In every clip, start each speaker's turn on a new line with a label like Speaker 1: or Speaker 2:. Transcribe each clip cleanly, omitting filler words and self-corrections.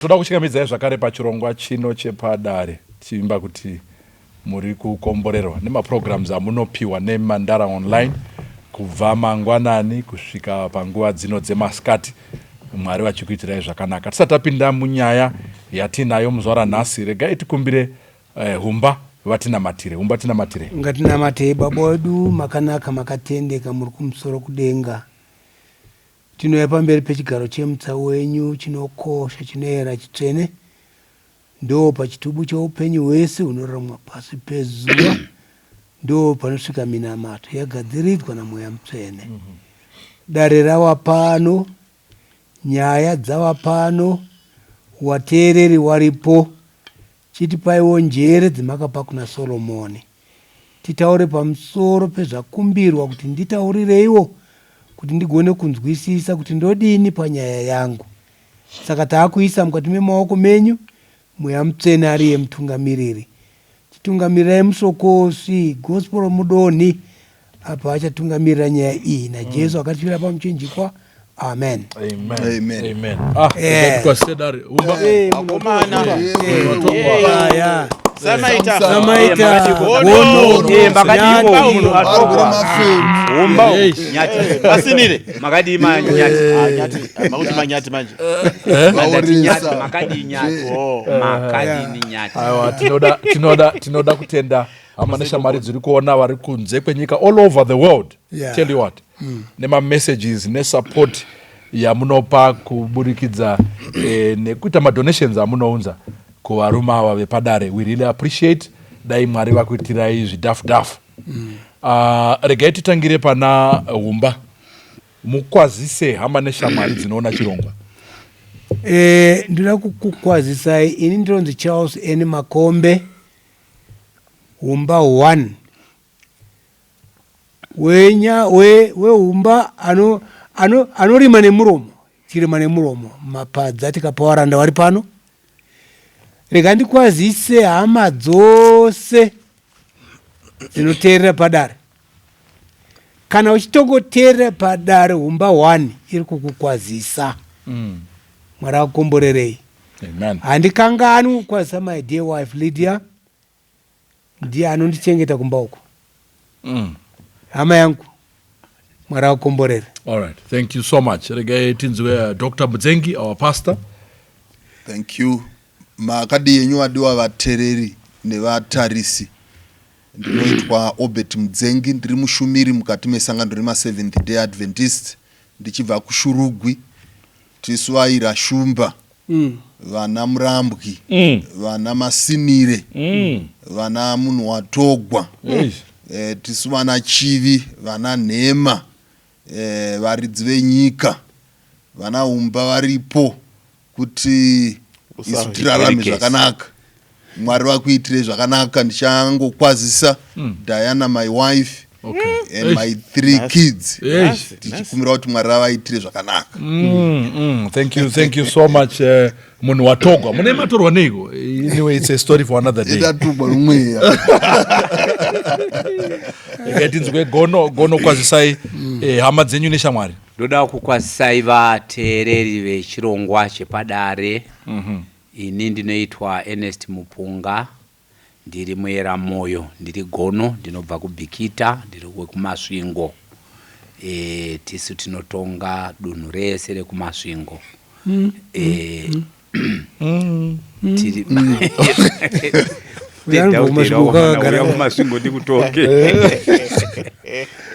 Speaker 1: Toda kuchingamidzai zvakare pachirongwa chino chepadare, tichivimba kuti muri kukomborerwa nemaprograms amunopiwa neMandara Online kubva mangwanani kusvika panguva dzino dzemasikati. Mwari vachikuitirai zvakanaka. Tisati tapinda munyaya yatinayo muzuva ranhasi, regai tikumbire Humba vatinamatire. Humba tinamatire.
Speaker 2: Ngatinamatei. Baba wedu makanaka, makatendeka, muri kumusoro kudenga. Tinouya pamberi pechigaro chemutsa wenyu chinokosha, chinoera, chitsvene. Ndo pachitubu choupenyu hwese hunoraramwa pasi pezuva. Ndo panosvika minamato yagadziridzwa naMweya Mutsvene. Dare rava pano, nyaya dzava pano, wateereri waripo. Chitipaiwo njere dzemakapa kuna Solomoni. Titaure pamusoro pezvakumbirwa kuti nditaurireiwo kuti ndigone kunzwisisa kuti ndodini panyaya yangu. Saka taakuisa mukati memaoko menyu, Mweya Mutsvene ariye mutungamiriri. Chitungamirirai Musokosi, Gospel Mudonhi apa achatungamirira nyaya iyi naJesu akatifira pamuchinjikwa. Amen.
Speaker 1: Amen.
Speaker 3: Amen.
Speaker 1: Amen. Ah, kwasise dare. Humba.
Speaker 2: Eh,
Speaker 4: Akomana.
Speaker 2: Ah, yeah.
Speaker 4: Samaita.
Speaker 2: Samaita.
Speaker 4: Gono.
Speaker 2: Gono.
Speaker 5: Makadiiko
Speaker 2: Nyati.
Speaker 5: munhu atogwa humba
Speaker 1: Eish.
Speaker 5: nyati
Speaker 4: Masinire.
Speaker 5: makadii manyati?
Speaker 4: Ah, nyati. Ah, makuti manyati manje.
Speaker 5: Mandati nyati.
Speaker 3: Vaoresa.
Speaker 5: Makadii nyati?
Speaker 4: Oh.
Speaker 5: Makadini nyati?
Speaker 1: Aiwa, tinoda kutenda hama neshamwari dziri kuona vari kunze kwenyika, all over the world. Tell you what, nemamessages nesupport yamunopa kuburikidza nekuita madonations amunounza kuvarume ava vepadare, we really appreciate. Dai Mwari vakuitirai zvidhafu dhafu. Regai titangire pana Humba, mukwazise hama neshamwari dzinoona chirongwa.
Speaker 2: Ndoda kukukwazisai. Ini ndinonzi Charles N Makombe, Humba 1 wenya wehumba anorima nemuromo, chirima nemuromo mapadza tikapa varanda vari pano. Rega ndikwazise hama dzose dzinoteerera padare. Kana uchitongoteerera padare, Humba 1 iri kukukwazisa. Mwari akukomborerei.
Speaker 1: Amen.
Speaker 2: Handikanganwi kukwazisa my dear wife Lydia, ndiye anondichengeta kumba uko. Hama yangu, Mwari akukomborere.
Speaker 1: All right, thank you so much. Regai tinzwe Dr Mudzengi, our pastor.
Speaker 3: Thank you. Makadi yenyu vadiwa vateereri nevatarisi? Ndinoitwa Obert Mudzengi, ndiri mushumiri mukati mesangano remaSeventh Day Adventist, ndichibva kuShurugwi. Tisu vaira Shumba, vana Murambwi, vana Masinire, vana munhu watogwa.
Speaker 1: Eish.
Speaker 3: Tisu vana Chivi, vana Nhema, varidzi venyika, vana Humba varipo kuti isu tirarame zvakanaka. Mwari vakuitire zvakanaka. Ndichangokwazisa Diana, my wife, and my three kids,
Speaker 1: Eish.
Speaker 3: tichikumbira kuti Mwari avaitire zvakanaka.
Speaker 1: Thank you, thank you so much. Munhu watogwa, mune matorwa neiko? Anyway, it's a story for another day.
Speaker 3: Idatugwa nomweya.
Speaker 1: Regai tinzwe Gono. Gono, kwazisai hama dzenyu neshamwari.
Speaker 5: Ndoda kukwazisai vateereri vechirongwa chepadare. Ini ndinoitwa Ernest Mupunga, ndiri muyera moyo, ndiri gono, ndinobva kuBhikita, ndiri wekuMasvingo. Tisu tinotonga dunhu rese rekuMasvingo. Tiri
Speaker 2: Uyanobva kuMasvingo kwakagara.
Speaker 5: Kumasvingo ndikutonge.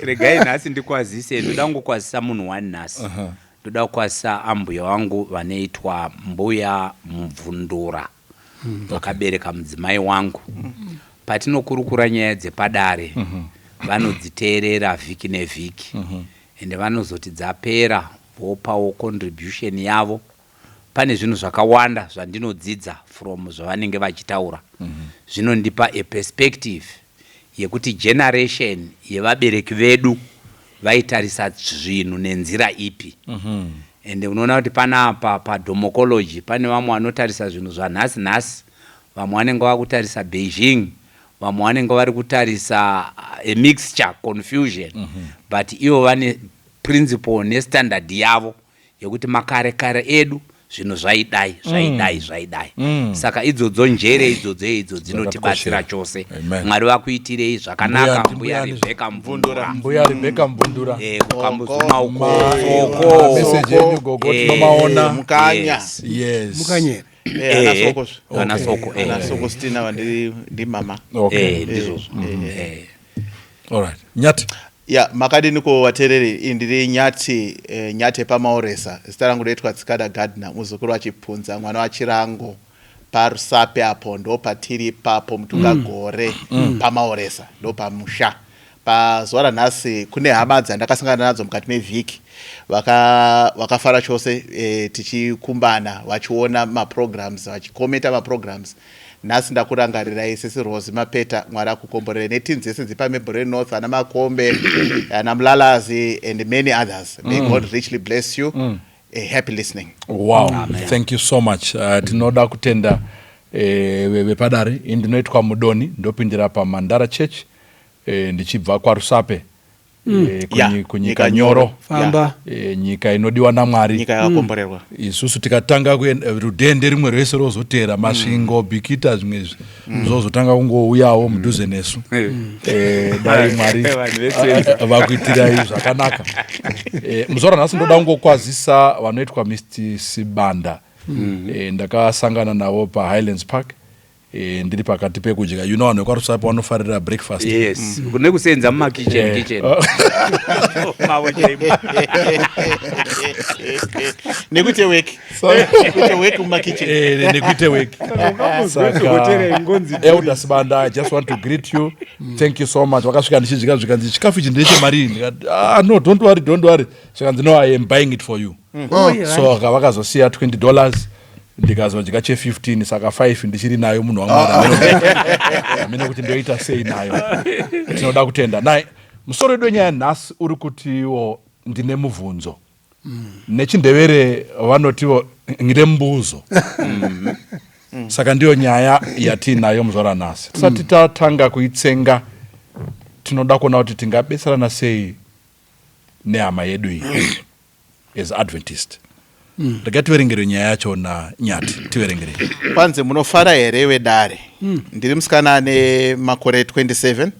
Speaker 5: Regai nhasi ndikwazise. Ndoda kungokwazisa munhu wani nhasi. Ndoda kukwazisa ambuya wangu vanoitwa Mbuya Mubvundura, vakabereka mudzimai wangu. Patinokurukura nyaya dzepadare, vanodziteerera vhiki nevhiki, ende vanozoti dzapera vopawo contribution yavo. Pane zvinhu zvakawanda zvandinodzidza from zvavanenge vachitaura. Zvinondipa a perspective yekuti generation yevabereki vedu vaitarisa zvinhu nenzira ipi. Ende unoona kuti panapa padomocology pane vamwe vanotarisa zvinhu zvanhasi nhasi, vamwe vanenge vakutarisa Beijing, vamwe vanenge vari kutarisa a mixture, confusion. But ivo vane principle nestandard yavo yekuti makare kare edu. Zvinhu zvaidai, zvaidai, zvaidai. Saka idzodzo njere idzodzo idzo dzinotibatsira chose. Mwari vakuitirei zvakanaka. Mbuya Rebheka Mvundura.
Speaker 1: Mbuya Rebheka Mvundura.
Speaker 5: Kukambuzuma uko. Soko.
Speaker 1: Message yenyu gogo tinomaona.
Speaker 4: Mukanya.
Speaker 1: Yes.
Speaker 2: Mukanyera.
Speaker 4: Ana Soko.
Speaker 5: Ana Soko.
Speaker 4: Ana Soko Stina ndi mama.
Speaker 1: Okay.
Speaker 5: Ndizvozvo.
Speaker 1: All right. Nyati.
Speaker 4: Ya, makadini ko vateereri? Ndiri Nyati, Nyati pamaoresa. Zita rangu rinoitwa Tsikada Gardner, muzukuru waChipunza, mwana waChirango, paRusape apo ndo patiri ipapo, Mutungagore. Pamaoresa ndo pamusha. Pazuva ranhasi kune hama dzandakasangana nadzo mukati mevhiki, vakafara chose tichikumbana, vachiona maprograms, vachikomenta maprograms. Nhasi ndakurangarirai, sisi Rosi Mapeta. Mwari akukomborere neteam dzese dzepamebhore North, ana Makombe, ana Mlalazi and many others. May God richly bless you. A happy listening.
Speaker 1: Wow. Amen. Thank you so much. Tinoda kutenda vepadare. Ini ndinoitwa Mudoni, ndopindira paMandara Church, ndichibva kwaRusape, kunyika nyoro.
Speaker 2: Famba.
Speaker 1: Nyika inodiwa naMwari.
Speaker 4: Nyika yakakomborerwa.
Speaker 1: Isusu tikatanga kuenda rudhende, rimwe rwese rozoteera, Masvingo, Bikita, zvimwe izvi zvozotanga kungouyawo mudhuze nesu. Dai Mwari vakuitirai zvakanaka. Muzuva ranhasi ndoda kungokwazisa vanoitwa Mr Sibanda. Ndakasangana navo paHighlands Park, ndiri pakati pekudya. You know vanhu vekwaRusape vanofarira breakfast.
Speaker 5: Yes, nekusenza mumakitchen. Kitchen mavo chaimo.
Speaker 4: Nekuite work, nekuite work mumakitchen.
Speaker 1: Nekuite work.
Speaker 2: Hotera ingonzi
Speaker 1: Elder Sibanda, I just want to greet you. Thank you so much. Vakasvika ndichidya, zvikanzi, "Chikafu ichi ndechemarii?" Ndikati, "Ah, no, don't worry, don't worry." Zvikanzi, "No, I am buying it for you." So vakazosiya $20, ndikazodya che15. Saka 5 ndichiri nayo, munhu waMwari, hamene kuti ndoita sei nayo. Tinoda kutenda nai. Musoro wedu wenyaya nhasi uri kutiwo "Ndine mubvunzo". Nechindevere vanotiwo "Ngine mbuzo". Saka ndiyo nyaya yatiinayo muzuva ranhasi. Tisati tatanga kuitsenga, tinoda kuona kuti tingabetserana sei nehama yedu iyi as Adventist. Regai tiverengere nyaya yacho naNyati. Tiverengerei.
Speaker 4: Kwanzi, "Munofara here wedare? Ndiri musikana ane makore 27.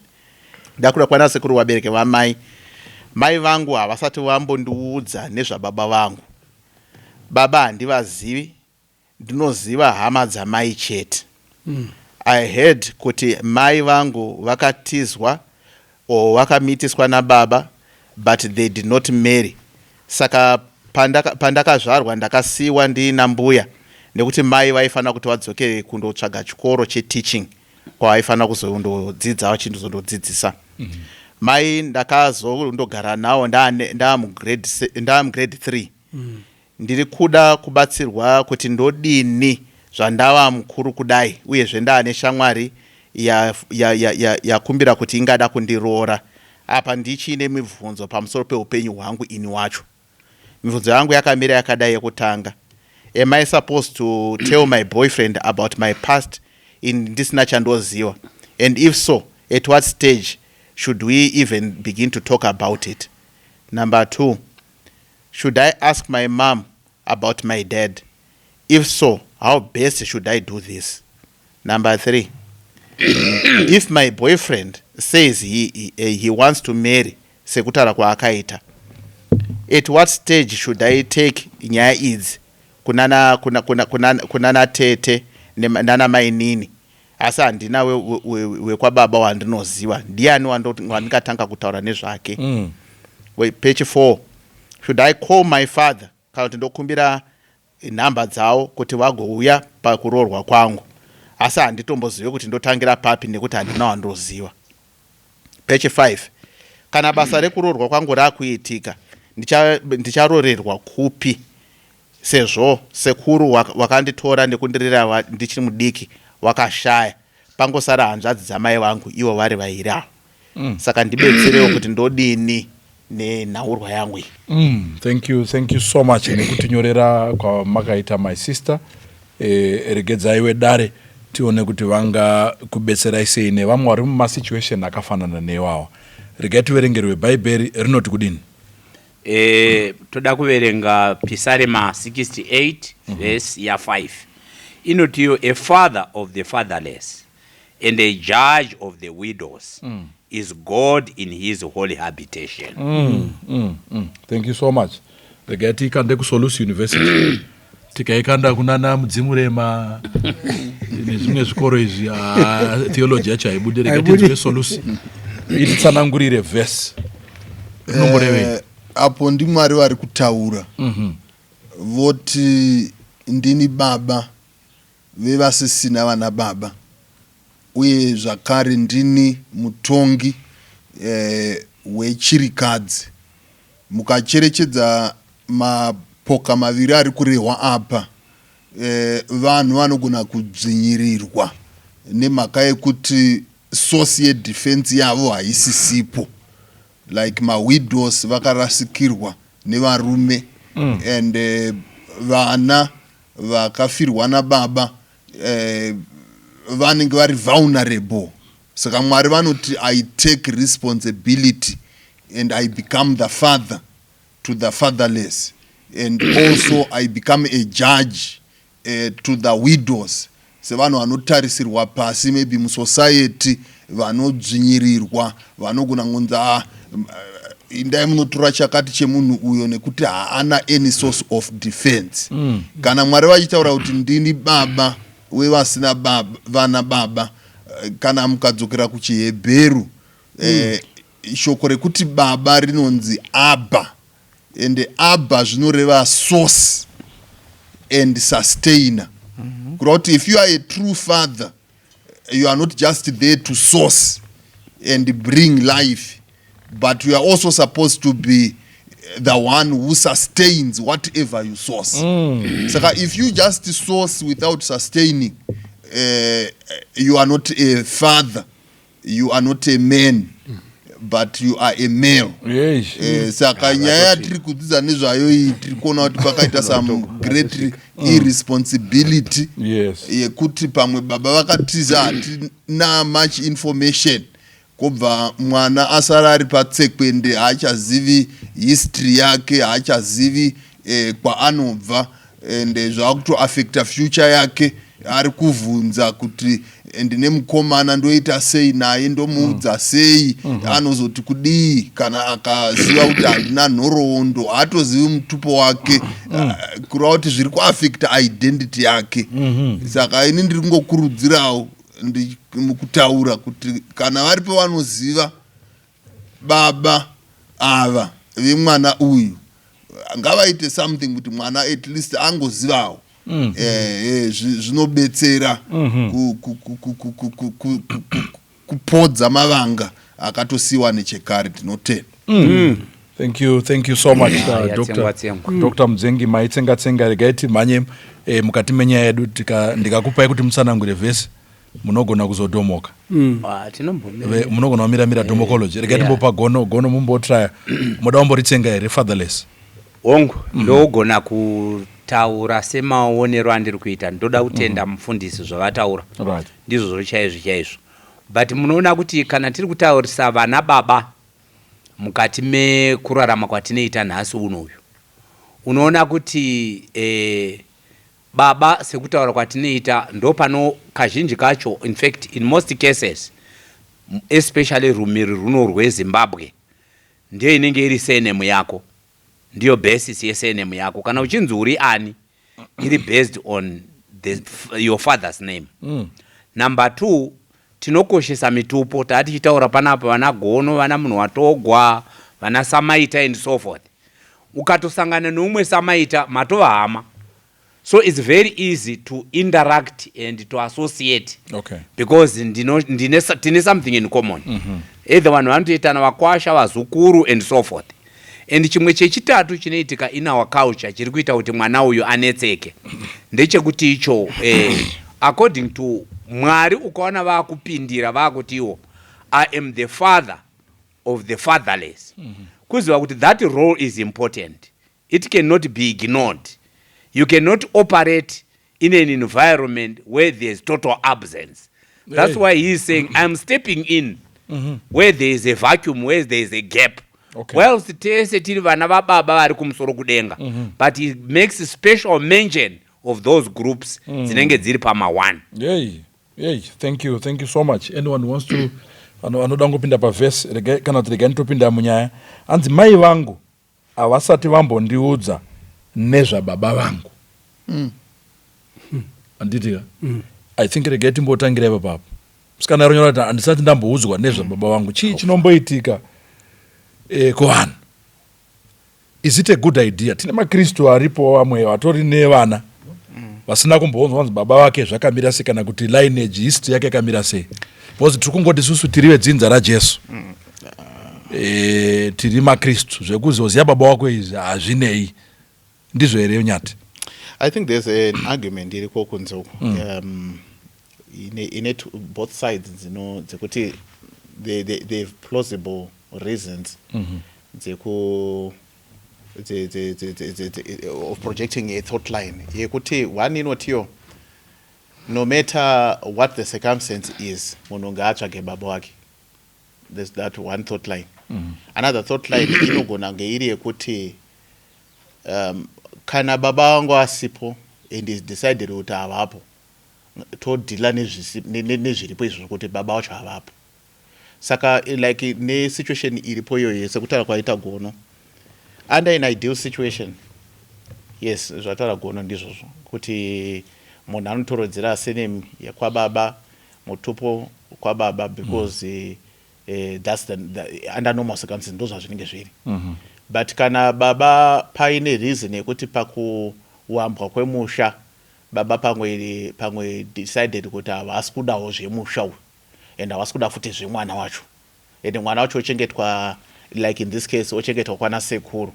Speaker 4: Ndakuda kwana sekuru vabereki vamai. Mai vangu havasati vambondiudza nezvababa vangu. Baba handivazivi, ndinoziva hama dzamai chete. I heard kuti mai vangu vakatizwa or vakamitiswa nababa, but they did not marry. Saka pandakazvarwa ndakasiyiwa ndiina mbuya nekuti mai vaifanira kuti vadzokere kundotsvaga chikoro cheteaching kwavaifanira kuzondodzidza vachindozondodzidzisa. Mai ndakazondogara navo ndaamugrade 3. Ndiri kuda kubatsirwa kuti ndodini zvandava mukuru kudai, uyezve ndaane shamwari yakumbira ya, ya, ya kuti ingada kundiroora. Apa ndichiine mibvunzo pamusoro peupenyu hwangu ini wacho. Mibvunzo yangu yakamira yakadai. Yekutanga, am I supposed to tell my boyfriend about my past in ndisina chandoziva? And if so, at what stage should we even begin to talk about it? Number two, should I ask my mom about my dad? If so, how best should I do this? Number three, if my boyfriend says he wants to marry sekutaura kwaakaita, at what stage should I take nyaya idzi kunana, kuna, kuna, kuna, kunana tete nana mainini? Asi handina wekwababa wandinoziva. Ndiani wandingatanga kutaura nezvake?" Page 4, should I call my father kana kuti ndokumbira nhamba dzavo kuti vagouya pakuroorwa kwangu? Asi handitombozive kuti ndotangira papi nekuti handina wandoziva. Page 5, kana basa rekuroorwa kwangu rakuitika, ndicharorerwa kupi sezvo sekuru wakanditora nekundirera ndichiri mudiki wakashaya, pangosara hanzvadzi dzamai vangu, ivo vari vairi avo? Saka ndibetserewo kuti ndodini nenhaurwa yangu iyi."
Speaker 1: Thank you, thank you so much nekutinyorera kwamakaita, my sister. Regedzai wedare tione kuti vanga kubetserai sei nevamwe vari mumasituation akafanana newawa. Regai tiverengerwe Bhaibheri rinoti kudini.
Speaker 5: Toda kuverenga Pisarema 68 verse ya5, inotiyo, "A father of the fatherless and a judge of the widows is God in his holy habitation."
Speaker 1: Thank you so much. Regai tiikande kuSolusi University. Tikaikanda kunana Mudzimurema nezvimwe zvikoro izvi, ah, theology yacho haibudi. Regai
Speaker 2: Haibudi.
Speaker 1: tinzwe Solusi ititsanangurire vhesi rinomborevei.
Speaker 3: Apo ndiMwari vari kutaura. Voti, "Ndini baba vevasisina vana baba, uye zvakare ndini mutongi wechirikadzi." Mukacherechedza mapoka maviri ari kurehwa apa, vanhu vanogona kudzvinyirirwa nemhaka yekuti source yedefense yavo haisisipo, like mawidows vakarasikirwa nevarume and vana vakafirwa nababa vanenge vari vulnerable. Saka Mwari vanoti, "I take responsibility and I become the father to the fatherless, and also I become a judge to the widows," sevanhu vanotarisirwa pasi maybe musociety, vanodzvinyirirwa, vanogona kunzi, "Ah, indai munotora chakati chemunhu uyo," nekuti haana any source of defense. Kana Mwari vachitaura kuti, "Ndini baba wevasina baba, vana baba," kana mukadzokera kuchiHebheru, shoko rekuti baba rinonzi Abba, and Abba zvinoreva source and sustainer. Kureva kuti if you are a true father, you are not just there to source and bring life, but you are also supposed to be the one who sustains whatever you source. Saka if you just source without sustaining, you are not a father, you are not a man, but you are a male. Saka nyaya yatiri kudzidza nezvayo iyi, tiri kuona kuti pakaita some great irresponsibility yekuti pamwe baba vakatiza, hatina much information, kwobva mwana asara ari patsekwende, haachazivi history yake, haachazivi kwaanobva, and zvakutoaffecta future yake. Ari kuvhunza kuti, "Ndine mukomana, ndoita sei naye? Ndomuudza sei? Anozoti kudii kana akaziva kuti handina nhoroondo?" Haatozivi mutupo wake. Kureva kuti zviri kuaffecta identity yake. Saka ini ndiri kungokurudzirawo mukutaura kuti kana varipo vanoziva baba ava vemwana uyu, ngavaite something kuti mwana at least angozivawo. Zvinobetsera kupodza mavanga akatosiyiwa nechekare. Tinotenda.
Speaker 1: Thank you, thank you so much,
Speaker 5: Yatsengwa,
Speaker 1: Dr.
Speaker 5: tsengwa.
Speaker 1: Dr Mudzengi, maitsenga tsenga. Regai timhanye mukati menyaya yedu. Ndikakupai kuti mutsanangure vhesi, munogona kuzodhomoka.
Speaker 5: Ah, tinombomira.
Speaker 1: Munogona kumiramira dhomokology. Regai timbopa Gono. Gono, mumbotraya. Muda kumboritsenga here, fatherless?
Speaker 5: Hongu, ndogona kutaura semaonero andiri kuita. Ndoda kutenda mufundisi zvavataura. Ndizvozvo chaizvo chaizvo, but munoona kuti kana tiri kutaurisa vana baba mukati mekurarama kwatinoita nhasi unoyu, unoona kuti baba, sekutaura kwatinoita, ndo pano kazhinji kacho, in fact in most cases, especially rumiri runo rweZimbabwe, ndiyo inenge iri surname yako, ndiyo basis yesurname yako. Kana uchinzi uri ani, iri based on your father's name. Number two, tinokoshesa mitupo. Taa tichitaura panapa vana Gono, vana munhu watogwa, vana Samaita and so forth. Ukatosangana neumwe Samaita, matova hama, so it's very easy to interact and to associate because tine something in common. Either vanhu vanotoitana vakwasha, vazukuru and so forth. And chimwe chechitatu chinoitika in our culture chiri kuita kuti mwana uyu anetseke ndechekuti icho, according to Mwari, ukaona vaakupindira, vaakutiwo, "I am the father of the fatherless," kuziva kuti that role is important. It cannot be ignored. You cannot operate in an environment where there's total absence. That's why he is saying, "I'm stepping in where there is a vacuum, where there is a gap." Whilst tese tiri vana vababa vari kumusoro kudenga, but he makes special mention of those groups dzinenge dziri pama1.
Speaker 1: Yey, thank you, thank you so much. Anyone wants to anoda ngopinda pavhesi kana kuti regai nditopinda munyaya. Hanzi, "Mai vangu havasati vambondiudza nezvababa vangu." Handiti ka? I think regai timbotangira ipapapo. Musikana aronyora kuti, "Handisati ndamboudzwa nezvababa vangu." Chii chinomboitika kuvanhu? Is it a good idea? Tine makristu aripo, vamwe vatori nevana vasina kumboonzwa kunzi baba vake zvakamira sei, kana kuti lineage history yake yakamira sei, because tiri kungoti isusu tiri vedzinza raJesu, tiri makristu. Zvekuzoziva baba wako izvi hazvinei, ndizvo here, Nyati?
Speaker 4: I think there's an argument iriko kunze uku ine both sides dzino dzekuti they have plausible reasons dzeku dze- dze- dze- dze- dze- dze- of projecting a thought line yekuti one inotiyo, no matter what the circumstance is, munhu ngaatsvage baba wake. There's that one thought line. Another thought line inogona kunge iri yekuti kana baba vangu asipo and is decided kuti havapo, todeala nezviripo izvozvo kuti baba vacho havapo. Saka like nesituation iripo iyoyo, sekutaura kwaita Gono, under an ideal situation, yes, zvataura Gono ndizvozvo, kuti munhu anotorodzera surname yekwababa, mutupo kwababa, because that's the under normal circumstances ndo zvazvinenge zviri. But kana baba paine reason yekuti pakuwambwa kwemusha baba pamwe decided kuti havasi kudawo zvemusha uyu and havasi kuda futi zvemwana wacho, and mwana wacho ochengetwa, like in this case ochengetwa kwana sekuru,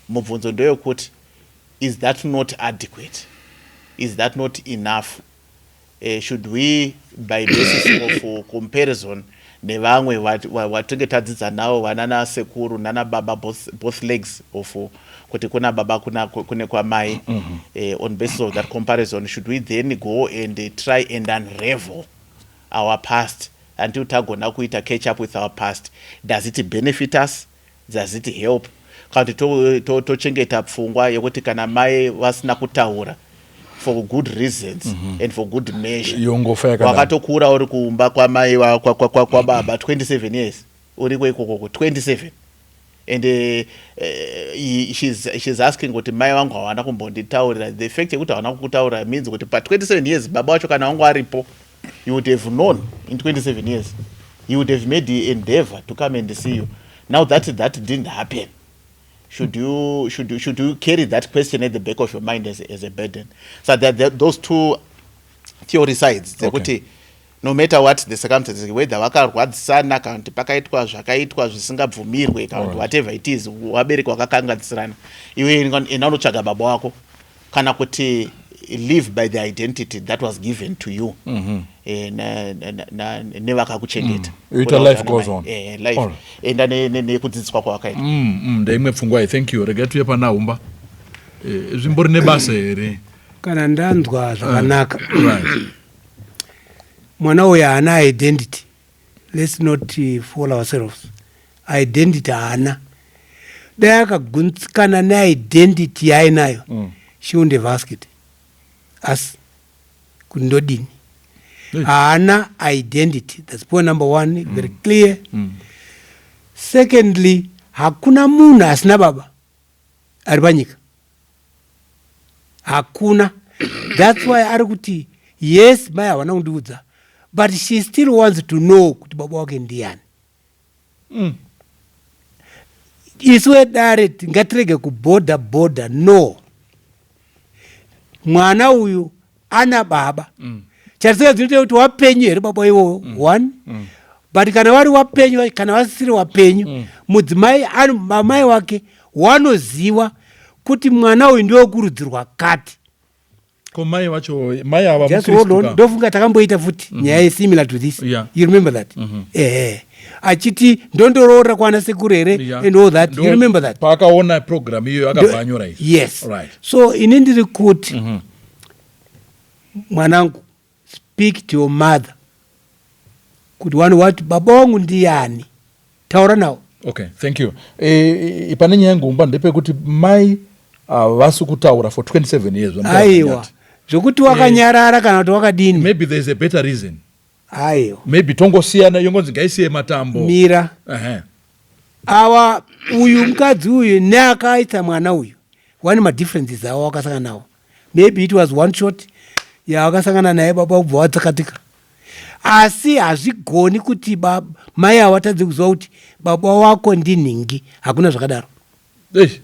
Speaker 4: mubvunzo ndeyekuti, is that not adequate? Is that not enough? Should we, by basis of comparison nevamwe watinge tadzidza navo, vanana sekuru nana baba, both legs of kuti kuna baba, kune kwamai, on basis of that comparison, should we then go and try and unravel our past until tagona kuita catch up with our past? Does it benefit us? Does it help? Kana kuti tochengeta pfungwa yekuti kana mai vasina kutaura for good reasons and for good measure,
Speaker 1: Yongofa yakadaro.
Speaker 4: Wakatokura uri kumba kwamai kwababa 27 years, uriko ikokoko 27, and she's asking kuti mai vangu havana kumbonditaurira. The fact yekuti havana kukutaurira means kuti pa27 years baba vacho kana vangu aripo, you would have known. In 27 years he would have made the endeavor to come and see you. Now that that didn't happen, should you carry that question at the back of your mind as a burden? So that those two theory sides dzekuti no matter what the circumstances, whether vakarwadzisana kana kuti pakaitwa zvakaitwa zvisingabvumirwe kana kuti whatever it is, wabereki wakakanganisirana, iwe enda unotsvaga baba wako, kana kuti live by the identity that was given to you nevakakuchengeta.
Speaker 1: Ita life goes on.
Speaker 4: Life enda nekudzidziswa kwawakaita.
Speaker 1: Ndeimwe pfungwa iyi. Thank you. Regai tuye pana Humba. Zvimbori nebasa here?
Speaker 2: Kana ndanzwa zvakanaka, mwana uyu haana identity. Let's not fool ourselves. Identity haana. Dai akagutsikana neidentity yaainayo, she wouldn't have asked us kuti ndodini. Haana identity, that's point number one, very clear. Secondly, hakuna munhu asina baba ari panyika, hakuna. That's why ari kuti, yes, mai havana kundiudza, but she still wants to know kuti baba wake ndiani. Isu wedare ngatirege kubhodha bhodha. No, mwana uyu ana baba. Chatisingazinoita kuti wapenyu here baba iwoyo, one. But kana vari wapenyu, kana vasisiri wapenyu, mudzimai mamai wake wanoziva kuti mwana uyu ndewekurudzirwa kati.
Speaker 1: Ko mai vacho, mai ava
Speaker 2: Just hold
Speaker 1: muKristu
Speaker 2: on.
Speaker 1: ka?
Speaker 2: Ndofunga takamboita futi nyaya yesimilar to this. You remember that? Ehe, achiti ndondoroora kwana sekuru here and all that. You remember that?
Speaker 1: Paakaona program iyoyo akabva anyora izvi.
Speaker 2: Yes. So ini ndiri kuti, mwanangu, speak to your mother kuti wani wati baba wangu ndiani, taura nawo.
Speaker 1: Okay, thank you. Pane nyaya ngumba ndepekuti mai havasi kutaura for 27 years. Vamutaura
Speaker 2: Aiwa.
Speaker 1: Nyati.
Speaker 2: Zvokuti wakanyarara kana kuti wakadini.
Speaker 1: Maybe there's a better reason.
Speaker 2: Aiwa.
Speaker 1: Maybe tongosiyana, yongonzi ngaisiye matambo.
Speaker 2: Mira. Awa uyu mukadzi uyu neakaita mwana uyu wane madifferences avo wakasangana nawo. Maybe it was one shot yawakasangana naye, baba ubva watsakatika. Asi hazvigoni kuti mai ava vatadze kuziva kuti baba wako ndinhingi. Hakuna zvakadaro.
Speaker 1: Eish.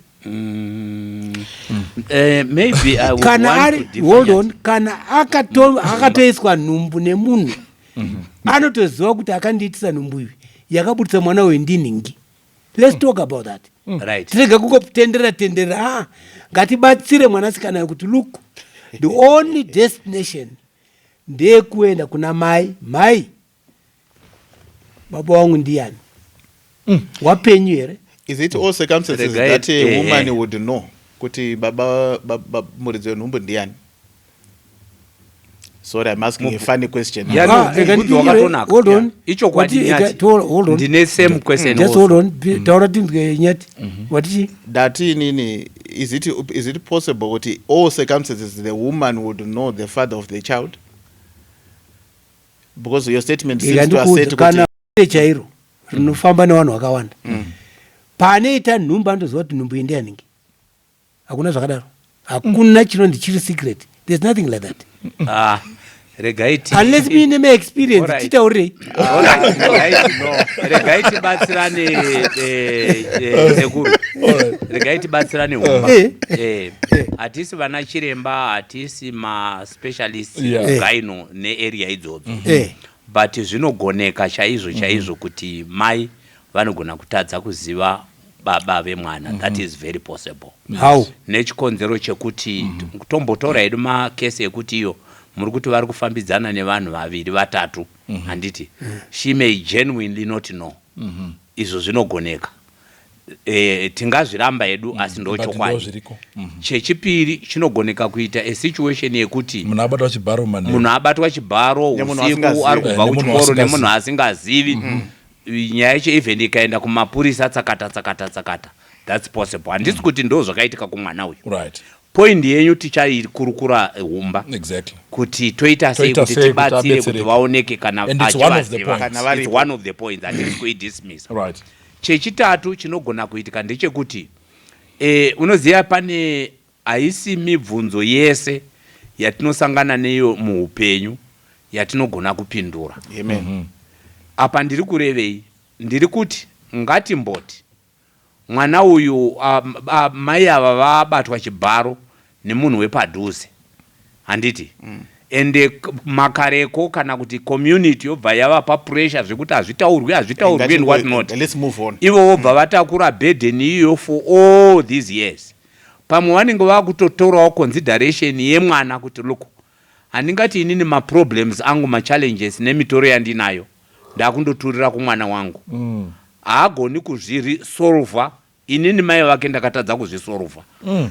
Speaker 5: Maybe I would
Speaker 2: Kana
Speaker 5: want
Speaker 2: ari
Speaker 5: to differ
Speaker 2: hold
Speaker 5: Nyati.
Speaker 2: on, kana akatoiswa nhumbu nemunhu, anotoziva kuti akandiitisa nhumbu iyi yakabudisa mwana uyu ndinhingi. Let's talk about that. Tirege kungotenderera tenderera. Ngatibatsire mwanasikana kuti look, the only destination ndeyekuenda kuna mai. Mai, baba wangu ndiyani? Wapenyu here?
Speaker 4: Is it all circumstances
Speaker 5: Regai-
Speaker 4: that a woman would know kuti baba muridzi wenhumbu ndiyani? Sorry, I'm asking a funny question.
Speaker 5: Yeah, no,
Speaker 2: Ah, rega
Speaker 5: mubvunzo wakatonaka.
Speaker 2: Hold on.
Speaker 5: Yeah. Ichokwadi,
Speaker 2: Wati-
Speaker 5: Nyati.
Speaker 2: hold on.
Speaker 5: Ndine same question
Speaker 2: Just
Speaker 5: also.
Speaker 2: hold on. Taura tinzwe, Nyati. Watichi?
Speaker 4: Ndati inini, is it possible kuti all circumstances the woman would know the father of the child? Because your statement seems to
Speaker 2: Ndikuudza,
Speaker 4: assert
Speaker 2: kana
Speaker 4: kuti
Speaker 2: chairo rinofamba nevanhu vakawanda, paanoita nhumbu anotoziva kuti nhumbu iyi ndeyanhingi. Hakuna zvakadaro, hakuna chinonzi chiri secret. There's nothing like that.
Speaker 5: Ah, regai
Speaker 2: Unless muine maexperience, titaurirei.
Speaker 5: Alright, regai tibatsirane, sekuru, regai tibatsirane humba. Hatisi vana chiremba, hatisi maspecialist kugyno nearea idzodzo, but zvinogoneka chaizvo chaizvo kuti mai vanogona kutadza kuziva baba vemwana. That is very possible.
Speaker 2: How?
Speaker 5: Nechikonzero chekuti tombotora hedu makesi ekuti iyo muri kuti vari kufambidzana nevanhu vaviri vatatu, handiti? She may genuinely not know. Izvo zvinogoneka. Tingazviramba hedu, asi
Speaker 1: But
Speaker 5: ndochokwadi.
Speaker 1: ndozviriko.
Speaker 5: Chechipiri, chinogoneka kuita a situation yekuti
Speaker 1: Munhu abatwa chibharo manheru.
Speaker 5: Munhu abatwa chibharo
Speaker 4: Nemunhu
Speaker 5: usiku,
Speaker 4: asingazivi.
Speaker 5: ari kubva
Speaker 1: Nemunhu
Speaker 5: kuchikoro,
Speaker 1: asingazivi.
Speaker 5: nemunhu asingazivi. Nyaya yacho even ikaenda kumapurisa, tsakata tsakata tsakata. That's possible. Handisi kuti ndo zvakaitika kumwana uyu. Point yenyu tichaikurukura humba, kuti toita sei
Speaker 1: Toita
Speaker 5: kuti
Speaker 1: sei kuti
Speaker 5: tibatsire kuti
Speaker 1: abetsereke.
Speaker 5: vaoneke kana
Speaker 1: And it's one of the
Speaker 5: achivaziva.
Speaker 1: points.
Speaker 4: Kana
Speaker 5: It's
Speaker 4: varipo.
Speaker 5: one of the points, hatisi kuidismissa. Chechitatu chinogona kuitika ndechekuti unoziva pane haisi mibvunzo yese yatinosangana neyo muupenyu yatinogona kupindura.
Speaker 4: Amen.
Speaker 5: Apa ndiri kurevei? Ndiri kuti ngatimboti mwana uyu, mai ava vabatwa chibharo nemunhu wepadhuze, handiti? Ende makareko kana kuti community yobva yavapa pressure zvekuti hazvitaurwi, hazvitaurwi and what not.
Speaker 4: Let's move on.
Speaker 5: Ivo vobva vatakura burden iyoyo for all these years. Pamwe vanenge vakutotorawo consideration yemwana kuti look, handingati inini maproblems angu, machallenges nemitoro yandinayo ndakundoturira kumwana wangu. Haagoni kuzvisolva, inini mai vake ndakatadza kuzvisolva.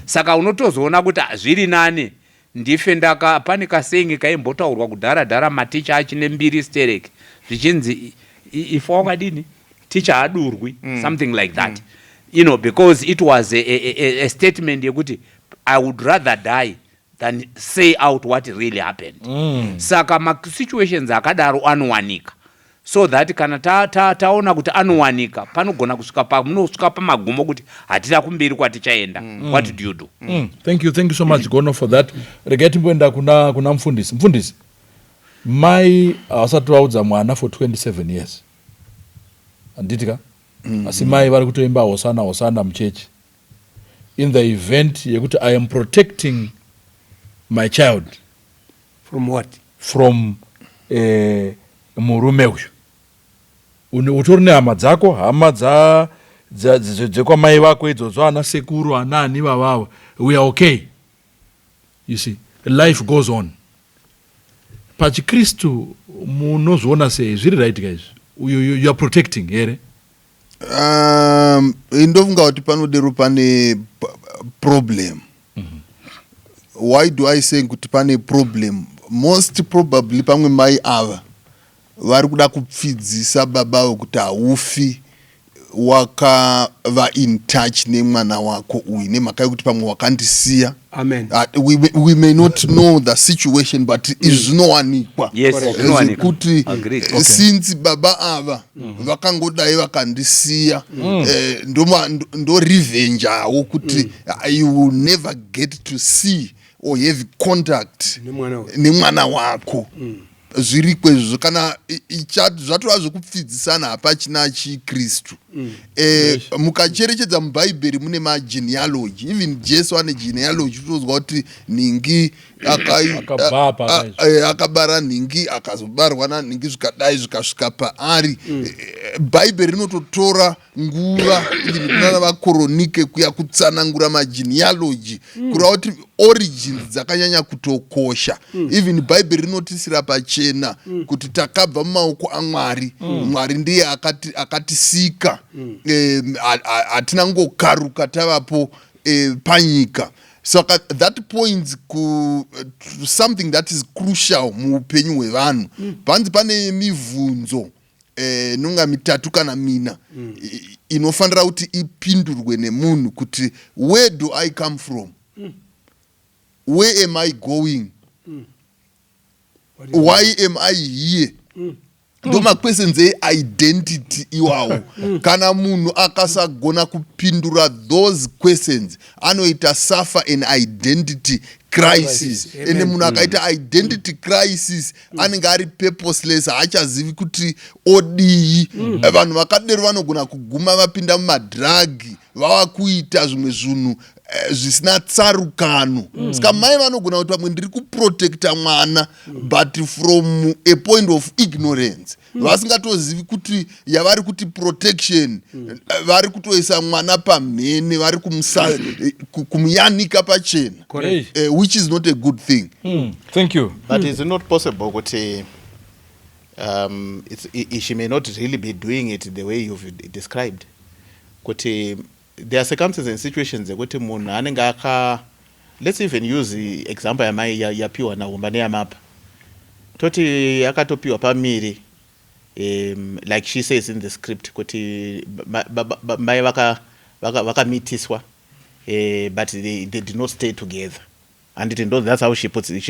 Speaker 5: Saka unotozoona kuti zviri nani ndife ndaka. Pane kasenge kaimbotaurwa kudhara dhara, maticha achine mbiri sterek, zvichinzi ifa wakadini, ticha hadurwi, something like that, because it was a statement yekuti I would rather die than say out what really happened. Saka masituations akadaro anowanika, so that kana taona ta kuti anowanika, panogona kusvika pamunosvika pamagumo kuti hatina kumberi kwatichaenda. What do you do?
Speaker 1: Thank you, thank you so much, Gono, for that. Regai timboenda kuna mufundisi. Mufundisi, mai havasati vaudza mwana for 27 years, handiti ka? Asi mai vari kutoimba hosana hosana muchechi. In the event yekuti I am protecting my child
Speaker 2: From what?
Speaker 1: From murume uyu. Utori nehama dzako, hama dzekwamai vako idzodzo, ana sekuru, anani vavavo, we are okay. You see, life goes on. Pachikristu munozviona sei? Zviri right ka izvi? You are protecting here?
Speaker 3: Ndofunga kuti panodero pane problem. Why do I say kuti pane problem? Most probably pamwe mai ava vari kuda kupfidzisa baba kuti haufi. Wakava in touch nemwana wako uyu nemhaka yekuti pamwe wakandisiya.
Speaker 2: Amen.
Speaker 3: We may not know the situation, but izvi zvinowanikwa.
Speaker 5: Yes, zvinowanikwa.
Speaker 3: Zvekuti
Speaker 5: Agreed.
Speaker 3: Since baba ava vakangodai vakandisiya, ndorevenjawo kuti you will never get to see or have contact
Speaker 2: Nemwana uyu.
Speaker 3: Nemwana wako. Zviriko izvozvo. Kana zvatova zvekupfidzisana, hapachina chikristu. Mukacherechedza mubhaibheri mune magenealogy. Even Jesu ane genealogy. Tozwa kuti nhingi
Speaker 1: Akabva apa, akaizvo.
Speaker 3: Akabara nhingi, akazobarwa nanhingi, zvikadai zvikasvika paari. Bhaibheri rinototora nguva, even kunana vakoronike kuya, kutsanangura magenealogy, kureva kuti origins dzakanyanya kutokosha. Even Bhaibheri rinotisira pachena kuti takabva mumaoko aMwari. Mwari ndiye akatisika. Hatina ngokaruka tavapo panyika. Saka that points to something that is crucial muupenyu hwevanhu. Panzi pane mibvunzo nonga mitatu kana mina inofanira kuti ipindurwe nemunhu, kuti where do I come from, where am I going, why am I here? Ndo maquestions eidentity iwawo. Kana munhu akasagona kupindura those questions, anoita suffer an identity crisis. Ende munhu akaita identity crisis anenge ari purposeless, haachazivi kuti odii. Vanhu vakadero vanogona kuguma vapinda mumadrugs, vava kuita zvimwe zvinhu zvisina tsarukano. Saka mai vanogona kuti pamwe ndiri kuprotecta mwana, but from a point of ignorance, vasingatozivi kuti yavari kuti protection, vari kutoisa mwana pamhene, vari kumuyanika pachena,
Speaker 1: Hey.
Speaker 3: which is not a good thing.
Speaker 1: Thank you.
Speaker 4: But is it not possible kuti she may not really be doing it the way you've described, kuti there are circumstances and situations ekuti munhu anenge aka, let's even use the example yamai yapiwa naHumba neyamapa, toti akatopiwa pamiri, like she says in the script kuti mai vakamitiswa, but they did not stay together, handiti? Ndo that's how she puts it.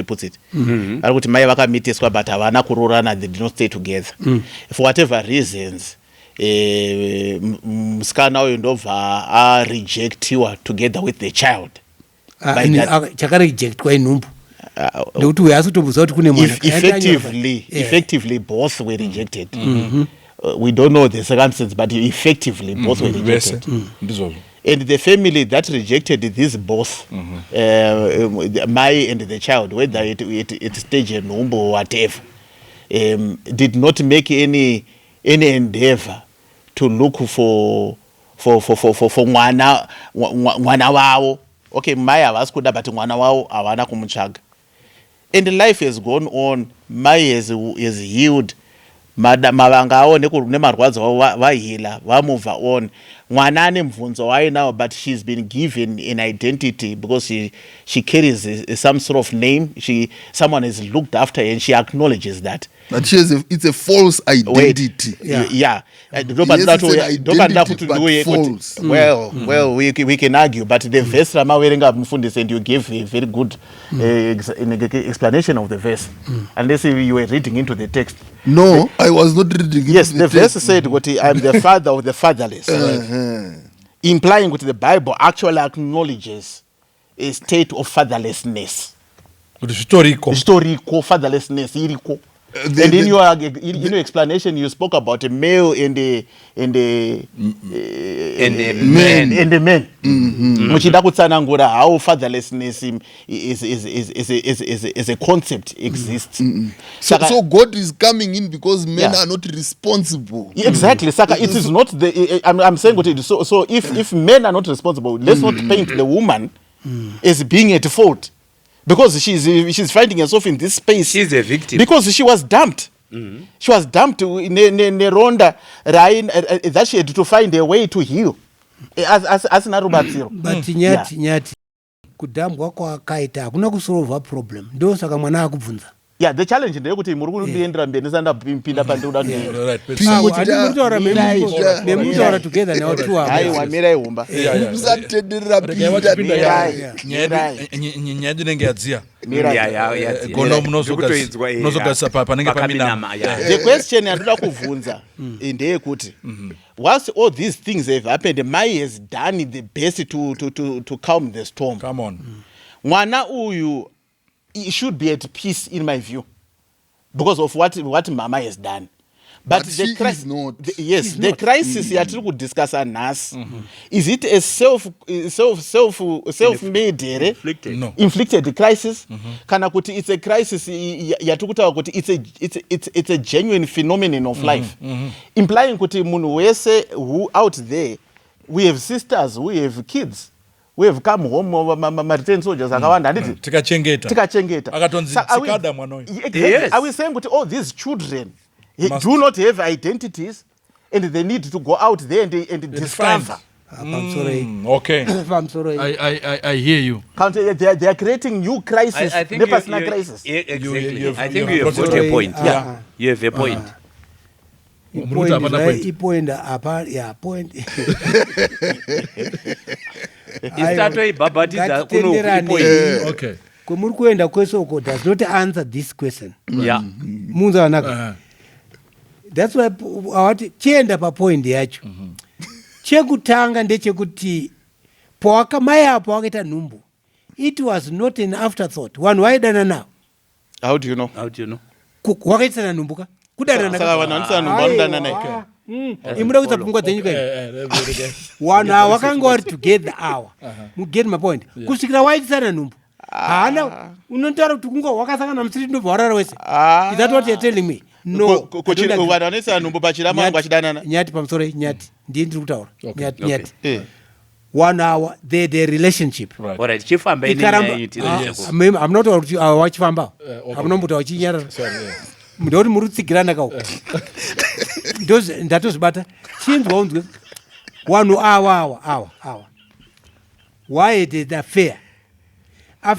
Speaker 4: Ari kuti mai vakamitiswa but havana kuroorana, they did not stay together for whatever reasons. Musikana uyu ndobva arejectiwa together with the child.
Speaker 2: Ah,
Speaker 4: By
Speaker 2: chakarejectwa inhumbu, nekuti uyo asi kutomboziva kuti kune mwana.
Speaker 4: Effectively, effectively both were rejected. We don't know the circumstance, but effectively both were
Speaker 1: Vese.
Speaker 4: rejected.
Speaker 1: Ndizvozvo.
Speaker 4: And the family that rejected these both, the mai and the child, whether it stage yenhumbu or whatever, did not make any endeavor to look for mwana wavo. Okay, mai havasi kuda, but mwana wavo havana kumutsvaga. And life has gone on. Mai has healed mavanga avo nemarwadzo avo, vaheala, vamove on. Mwana ane mubvunzo waainawo, but she's been given an identity because she carries some sort of name. Someone has looked after her and she acknowledges that.
Speaker 3: But it's a false identity.
Speaker 4: Yeah.
Speaker 3: Yes, it's an identity, but false.
Speaker 4: Well, we can argue, but the verse ramaverenga, mufundisi, and you gave a very good explanation of the verse, unless you were reading into the text.
Speaker 3: No, I was not reading into
Speaker 4: Yes, the verse
Speaker 3: text.
Speaker 4: Said kuti "I'm the father of the fatherless," implying kuti the Bible actually acknowledges a state of fatherlessness.
Speaker 1: Kuti zvitoriko.
Speaker 4: Zvitoriko, fatherlessness iriko. And in your explanation you spoke about a male and a
Speaker 5: And a man.
Speaker 4: And a man, muchida kutsanangura how fatherlessness is a concept exists.
Speaker 3: So God is coming in because men are not responsible.
Speaker 4: Exactly. Saka it is not the I'm saying kuti so if men are not responsible, let's not paint the woman as being at fault, because she's finding herself in this space.
Speaker 5: She's a victim.
Speaker 4: Because she was dumped. She was dumped neronda that she had to find a way to heal. Asina rubatsiro.
Speaker 2: But Nyati, Nyati, kudhambwa kwaakaita hakuna kusolva problem. Ndosaka mwana akubvunza.
Speaker 4: Yeah, the challenge ndeyekuti muri kundiendera mberi ndisati ndapinda pandiri kuda kuenda.
Speaker 1: Right,
Speaker 2: Kutaura
Speaker 3: Peter.
Speaker 2: memutaura together now two
Speaker 4: Aiwa, mirai humba.
Speaker 3: Musatenderera.
Speaker 1: Regai vachipinda.
Speaker 3: Pinda.
Speaker 1: Ya.
Speaker 4: Mirai.
Speaker 1: Nyaya yedu inenge yadziya.
Speaker 4: Mirai.
Speaker 5: Ya, ya, ya,
Speaker 1: Gono
Speaker 5: ya. Ndikutoinzwa,
Speaker 1: munozogadzisa panenge
Speaker 5: Pakaminama,
Speaker 1: paminama.
Speaker 5: ya.
Speaker 4: The question yandoda kubvunza ndeyekuti whilst all these things have happened, mai has done the best to calm the storm.
Speaker 1: Come on.
Speaker 4: Mwana uyu, he should be at peace in my view because of what mama has done, but,
Speaker 3: But she is not.
Speaker 4: Yes, the crisis yatiri kudiscussa nhasi, is it a self made here?
Speaker 5: Inflicted.
Speaker 1: No.
Speaker 4: Inflicted crisis kana kuti it's a crisis yatiri kutaura kuti it's a genuine phenomenon of life, implying kuti munhu wese who out there, we have sisters who have kids who have come home, ma-return soldiers akawanda, handiti?
Speaker 1: Tikachengeta.
Speaker 4: Tikachengeta.
Speaker 1: Akatonzi tsikada mwana uyu.
Speaker 4: Exactly.
Speaker 5: Yes.
Speaker 4: Are we saying kuti all these children
Speaker 1: Must-
Speaker 4: do not have identities and they need to go out there and discover?
Speaker 2: Pamusoro iyi.
Speaker 1: Okay.
Speaker 2: Pamusoro iyi.
Speaker 1: I hear you.
Speaker 4: They are creating new crisis
Speaker 5: I think
Speaker 4: nepasina crisis.
Speaker 5: Yeah, exactly. I think
Speaker 1: You
Speaker 5: you
Speaker 1: have
Speaker 5: have got
Speaker 1: got
Speaker 5: a
Speaker 2: it.
Speaker 5: point.
Speaker 2: Yeah.
Speaker 5: You have a point.
Speaker 1: Muri kuti hapana point.
Speaker 2: Ipoint apa, ya, point.
Speaker 5: Isu tatoibhabhatidza kuno.
Speaker 2: Ngatitenderane.
Speaker 5: Ipoint.
Speaker 1: Okay.
Speaker 2: Kwemuri kuenda kwese uko does not answer this question. Munza wanaka. That's why awati chienda papoint yacho. Chekutanga ndechekuti pawaka mai apo wakaita nhumbu, it was not an afterthought. Vanhu vaidana navo.
Speaker 4: How do you know?
Speaker 5: How do you know?
Speaker 2: Wakaitisana nhumbu ka kudanana.
Speaker 4: Saka vanhu vanoisana nhumbu vanodanana here?
Speaker 2: Imuda kuisa pfungwa dzenyu kai. Vanhu ava vakanga vari together awa, muget my point, kusvikira waitisana nhumbu. Haana unotaura kuti kunga wakasangana musiri ndobva warara wese.
Speaker 4: Ah.
Speaker 2: Is that what you're telling me? No, I don't agree.
Speaker 4: Vanhu vanoisana nhumbu pachirama vangu vachidanana.
Speaker 2: Nyati, pamusoro iyi, Nyati, ndiye ndiri kutaura. Nyati, Nyati. One hour they the relationship.
Speaker 1: Right.
Speaker 5: Alright, chifamba ine
Speaker 2: Ikaramba-
Speaker 5: nyaya iyi tiri
Speaker 2: Ah,
Speaker 5: sekuru.
Speaker 2: ma'am, I'm not kuti awa wachifamba.
Speaker 1: Okay.
Speaker 2: Hamunombuta wachinyarara.
Speaker 1: Sorry, yeah.
Speaker 2: Ndoti muri kutsigirana kauko. Ndatozvibata. Chinzwa unzwe, vanhu awa awa awa awa why the affair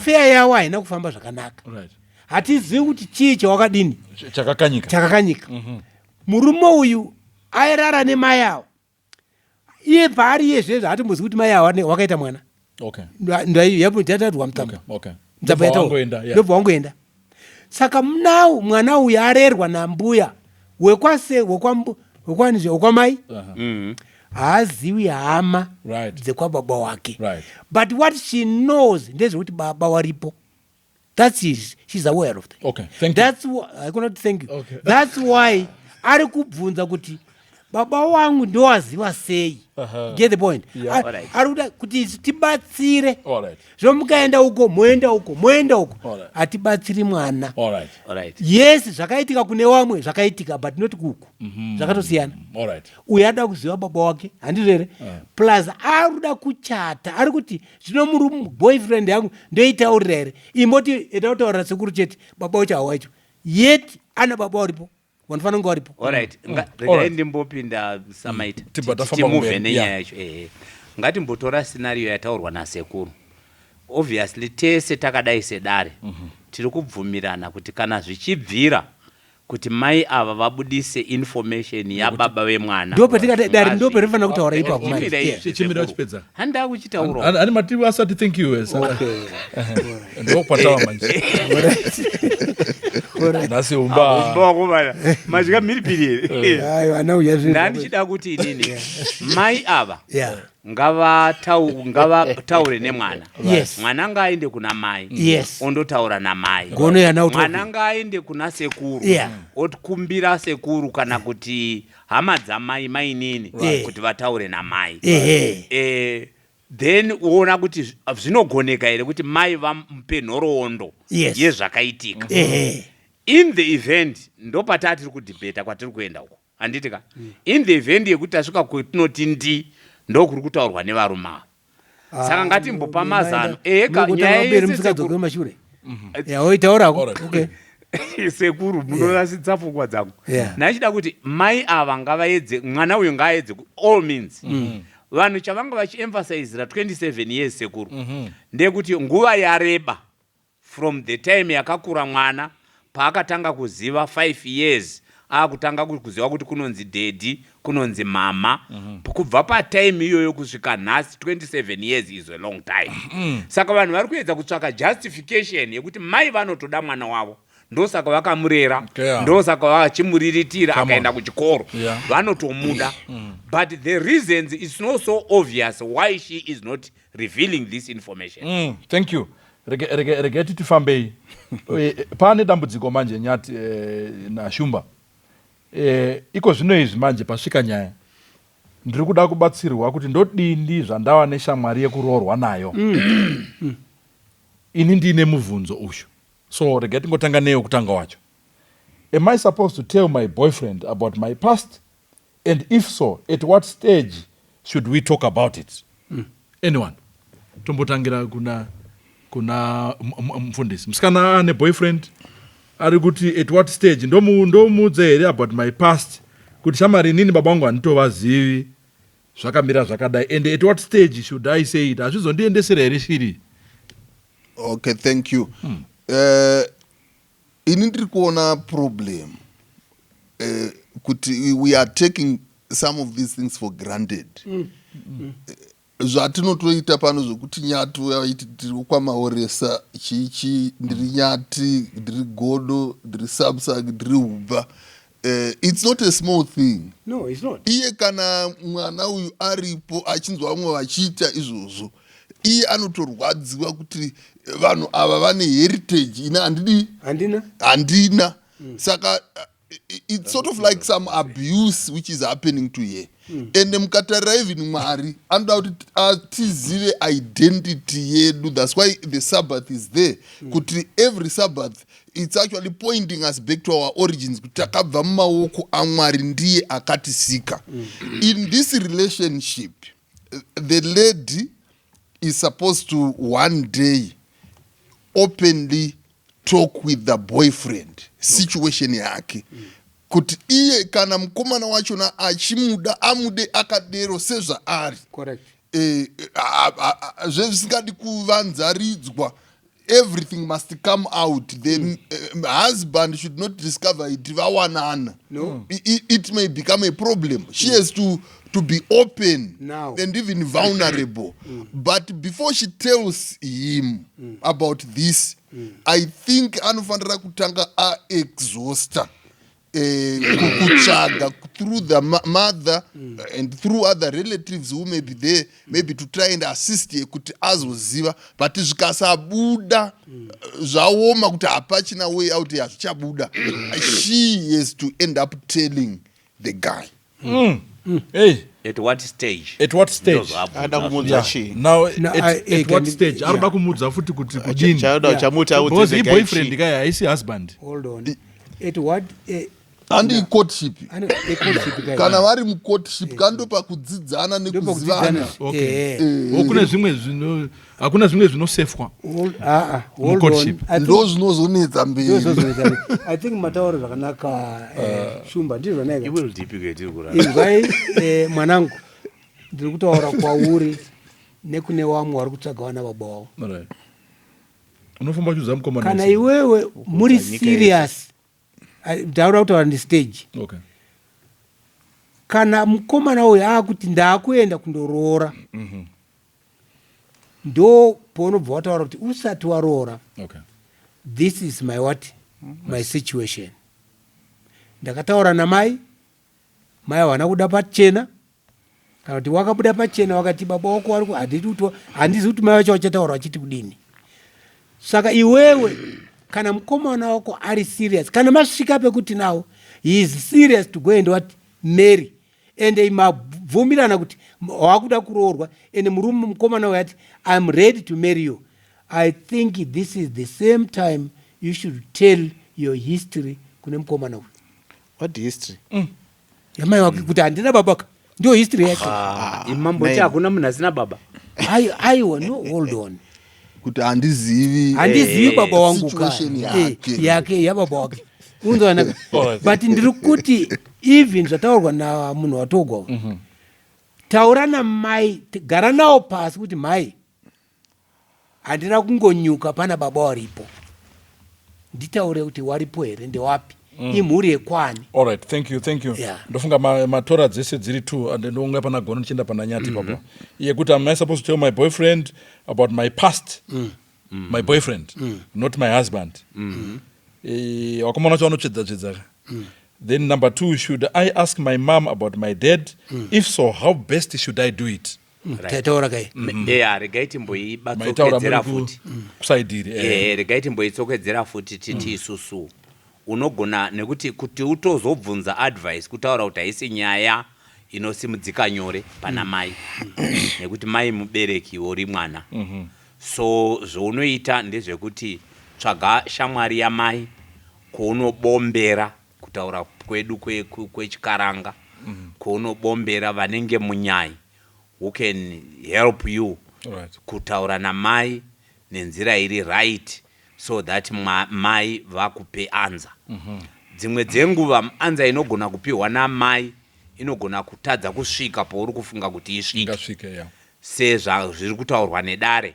Speaker 2: yavo haina kufamba zvakanaka. Hatizivi kuti chii chawakadini.
Speaker 1: Chakakanyika.
Speaker 2: Chakakanyika. Murume uyu airara nemai avo. Iye paari iye zvezvo hatimbozivi kuti mai avo wakaita mwana. Yatadwa mutsamba. Mutsamba.
Speaker 1: Ndobva wangoenda, yeah.
Speaker 2: Ndobva wangoenda. Saka now mwana uyu arerwa nambuya wekwase wekwanizve wekwamai. Haazivi hama dzekwababa wake. But what she knows ndezvekuti baba waripo. That's his, she's aware of that.
Speaker 1: Okay, thank you.
Speaker 2: That's why, I cannot thank you.
Speaker 1: Okay.
Speaker 2: That's why ari kubvunza kuti baba wangu ndowaziva sei. Get the point?
Speaker 1: Yeah.
Speaker 2: Ari kuda kuti isu tibatsire.
Speaker 1: All right.
Speaker 2: Zvino mukaenda uko, moenda uko, moenda uko,
Speaker 1: All right.
Speaker 2: hatibatsiri mwana.
Speaker 1: All right.
Speaker 5: Alright.
Speaker 2: Yes, zvakaitika kune wamwe zvakaitika, but not kuku. Zvakatosiyana.
Speaker 1: All right.
Speaker 2: Uyu ada kuziva baba wake, handizvo here? Plus ari kuda kuchata. Ari kuti zvino muri boyfriend yangu ndoitaurira here? Imboti enda kutaurira sekuru chete, baba wacho hawacho. Yet ana baba waripo, vanofanira kunge varipo.
Speaker 5: Alright, regai ndimbopinda samaita.
Speaker 1: Tibva tafamba
Speaker 5: Timuvhe
Speaker 1: kumberi.
Speaker 5: nenyaya yacho, ehe. Ngatimbotora scenario yataurwa nasekuru. Obviously tese takadai sedare tiri kubvumirana kuti kana zvichibvira kuti mai ava vabudise information yababa vemwana.
Speaker 2: Ndo patikati dare ndo parifanira kutaura ipapo manje.
Speaker 5: Chimira izvi,
Speaker 1: Chimira
Speaker 5: sekuru.
Speaker 1: uchipedza.
Speaker 5: Handaa kuchitaurawo.
Speaker 1: Hani mativi asati thank you. Ndo kwatava manje. Nhasi umba.
Speaker 5: Umba madya mhiripiri here?
Speaker 2: Aiwa, ana uya zvinhu.
Speaker 5: Ndandichida kuti inini mai ava ngavataure nemwana. Mwana ngaaende kuna mai. Ondotaura namai.
Speaker 2: Gono yana utopi.
Speaker 5: Mwana ngaaende kuna sekuru. Otikumbira sekuru kana kuti hama dzamai, mainini, kuti vataure namai. Then uona kuti zvinogoneka here kuti mai vamupe nhoroondo yezvakaitika. In the event, ndopataa tiri kudhibheta kwatiri kuenda uko, handiti ka? In the event yekuti tasvika kwetinoti ndi ndokuri kutaurwa nevarume ava, saka ngatimbopa mazano eka nyaya yese.
Speaker 2: Musikadzoke
Speaker 5: Sekuru,
Speaker 2: mashure yaoitaurako.
Speaker 1: Alright.
Speaker 2: Okay.
Speaker 5: Sekuru, munorasitsa pfungwa dzangu. Ndachida kuti mai ava ngavaedze, mwana uyu ngaaedze all means. Vanhu chavanga vachiemphasizira 27 years, sekuru, ndekuti nguva yareba from the time yakakura mwana. Paakatanga kuziva 5 years, akutanga kuziva kuti kunonzi daddy, kunonzi mama. Kubva patime iyoyo kusvika nhasi, 27 years is a long time. Saka vanhu vari kuedza kutsvaka justification yekuti mai vanotoda mwana wavo, ndosaka vakamurera, ndosaka vachimuriritira,
Speaker 1: Come on.
Speaker 5: akaenda kuchikoro. Vanotomuda, but the reasons, it's not so obvious why she is not revealing this information.
Speaker 1: Thank you. Rege titifambei. Pane dambudziko manje, Nyati naShumba. Iko zvino izvi manje pasvika nyaya, ndiri kuda kubatsirwa kuti ndodini zvandava neshamwari yekuroorwa nayo. Ini ndiine mubvunzo uyu, so regai tingotanga neyo kutanga wacho. Am I supposed to tell my boyfriend about my past, and if so, at what stage should we talk about it? Anyone? Tombotangira kuna mufundisi. Musikana ane boyfriend, ari kuti at what stage ndomuudze here about my past, kuti shamari, inini baba vangu handitovazivi, zvakamira zvakadai, and at what stage should I say it? Hazvizondiendesera here shiri?
Speaker 3: Okay, thank you. Ini ndiri kuona problem kuti we are taking some of these things for granted. Zvatinotoita pano zvokuti Nyati vaiti tiri kwamaoresa chichi, ndiri Nyati, ndiri Godo, ndiri Samsung, ndiri Humba, it's not a small thing.
Speaker 2: No, it's not.
Speaker 3: Iye kana mwana uyu aripo achinzwa vamwe vachiita izvozvo, iye anotorwadziwa kuti vanhu ava vane heritage, ine handidi.
Speaker 2: Handina.
Speaker 3: Handina. Saka it's sort of like some abuse which is happening to her. Ende mukatarira, even Mwari anoda kuti tizive identity yedu. That's why the Sabbath is there, kuti every Sabbath it's actually pointing us back to our origins, kuti takabva mumaoko aMwari, ndiye akatisika. In this relationship, the lady is supposed to one day openly talk with the boyfriend situation yake, kuti iye kana mukomana wachona achimuda, amude akadero sezvaari. Zvezvisingadi kuvanzaridzwa, everything must come out. The husband should not discover it vawanana.
Speaker 2: No.
Speaker 3: It may become a problem. She has to be open
Speaker 2: Now.
Speaker 3: and even vulnerable. But before she tells him about this, I think anofanira kutanga aexhausta kutsvaga through the mother and through other relatives who may be there, maybe to try and assist her kuti azoziva. But zvikasabuda, zvaoma kuti hapachina way out, hazvichabuda. She has to end up telling the guy.
Speaker 1: Hey.
Speaker 5: At what stage?
Speaker 1: At what stage?
Speaker 5: Ndozvaabvunza.
Speaker 4: Ada kumuudza chii?
Speaker 1: Now,
Speaker 2: No,
Speaker 1: at
Speaker 2: I
Speaker 1: what stage ari kuda kumuudza futi kuti kudini?
Speaker 4: Chauda chamuti
Speaker 1: Because
Speaker 4: audze the guy
Speaker 1: iboyfriend
Speaker 4: chii?
Speaker 1: kai, haisi husband.
Speaker 2: Hold on. At what
Speaker 3: Handi courtship.
Speaker 2: Courtship kai.
Speaker 3: Kana vari mucourtship, kandopa kudzidzana nekuzivana.
Speaker 2: Ndopakudzidzana.
Speaker 1: Okay.
Speaker 2: Eh.
Speaker 1: Oh, kune zvimwe zvino, hakuna zvimwe zvinosefwa
Speaker 2: Hold, ah, ah, hold on.
Speaker 1: Mucourtship.
Speaker 2: I think-
Speaker 3: Ndo zvinozonetsa mberi.
Speaker 2: Ndozvozonetsa. I think matauro zvakanaka, Shumba, ndizvo naika.
Speaker 5: Iwe rudhipi tiri kurara.
Speaker 2: Inzwai, mwanangu, ndiri kutaura kwauri nekune vamwe vari kutsvaga vana baba wavo.
Speaker 1: Alright. Unofamba uchiudza mukomana
Speaker 2: Kana
Speaker 1: wese.
Speaker 2: iwewe muri
Speaker 4: nyika yese.
Speaker 2: serious, ndaura kutaura ndistage. Kana mukomana uyu aakuti ndaakuenda kundoroora, ndo paunobva wataura kuti usati waroora, this is my what, my situation. Ndakataura namai, mai havana kuda pachena, kana kuti wakabuda pachena wakati baba wako vari handidi kuti handizi kuti mai vacho vachataura vachiti kudini. Saka iwewe kana mukomana wako ari serious, kana masvika pekuti now he is serious to go and what, marry, ende mabvumirana kuti wakuda kuroorwa, ende murume mukomana uyu ati, "I'm ready to marry you," I think this is the same time you should tell your history kune mukomana uyu.
Speaker 4: What history?
Speaker 2: Yamai wake, kuti handina babaka, ndio history yacho.
Speaker 5: Imamboti
Speaker 4: Nine.
Speaker 5: hakuna munhu asina baba.
Speaker 2: Aiwa, no, hold on.
Speaker 3: Kuti handizivi.
Speaker 2: Handizivi baba wangu ka.
Speaker 3: Situation yake.
Speaker 2: Yake, yababa wake, unzwana? But ndiri kuti even zvataurwa namunhu watogwa uyu, taura namai, gara nawo pasi kuti mai, handina kungonyuka pana baba waripo. Nditaure kuti waripo here, ndewapi, imhuri yekwani.
Speaker 1: All right, thank you, thank you. Ndofunga matora dzese dziri two, and ndonga pana Gono, ndichienda pana Nyati papa yekuti, am I supposed to tell my boyfriend about my past? My boyfriend, not my husband. Vakomana vacho vanotsvedza tsvedza ka. Then number two, should I ask my mom about my dad? If so, how best should I do it?
Speaker 2: Taitaura kai.
Speaker 5: Eya, regai
Speaker 1: Maitaura
Speaker 5: timboibatsokedzera
Speaker 1: muri
Speaker 5: futi.
Speaker 1: Kusaidhiri.
Speaker 5: Regai timboitsokedzera futi, titi isusu unogona nekuti kuti utozobvunza advice, kutaura kuti haisi nyaya inosimudzika nyore pana mai, nekuti mai mubereki uri mwana. So zvaunoita ndezvekuti tsvaga shamwari yamai kwaunobombera, kutaura kwedu kwechikaranga, kwaunobombera vanenge munyai who can help you kutaura namai nenzira iri right, so that mai vakupe answer. Dzimwe dzenguva answer inogona kupiwa namai inogona kutadza kusvika pauri kufunga kuti isvike.
Speaker 1: Ingasvike, ya.
Speaker 5: Sezvazviri kutaurwa nedare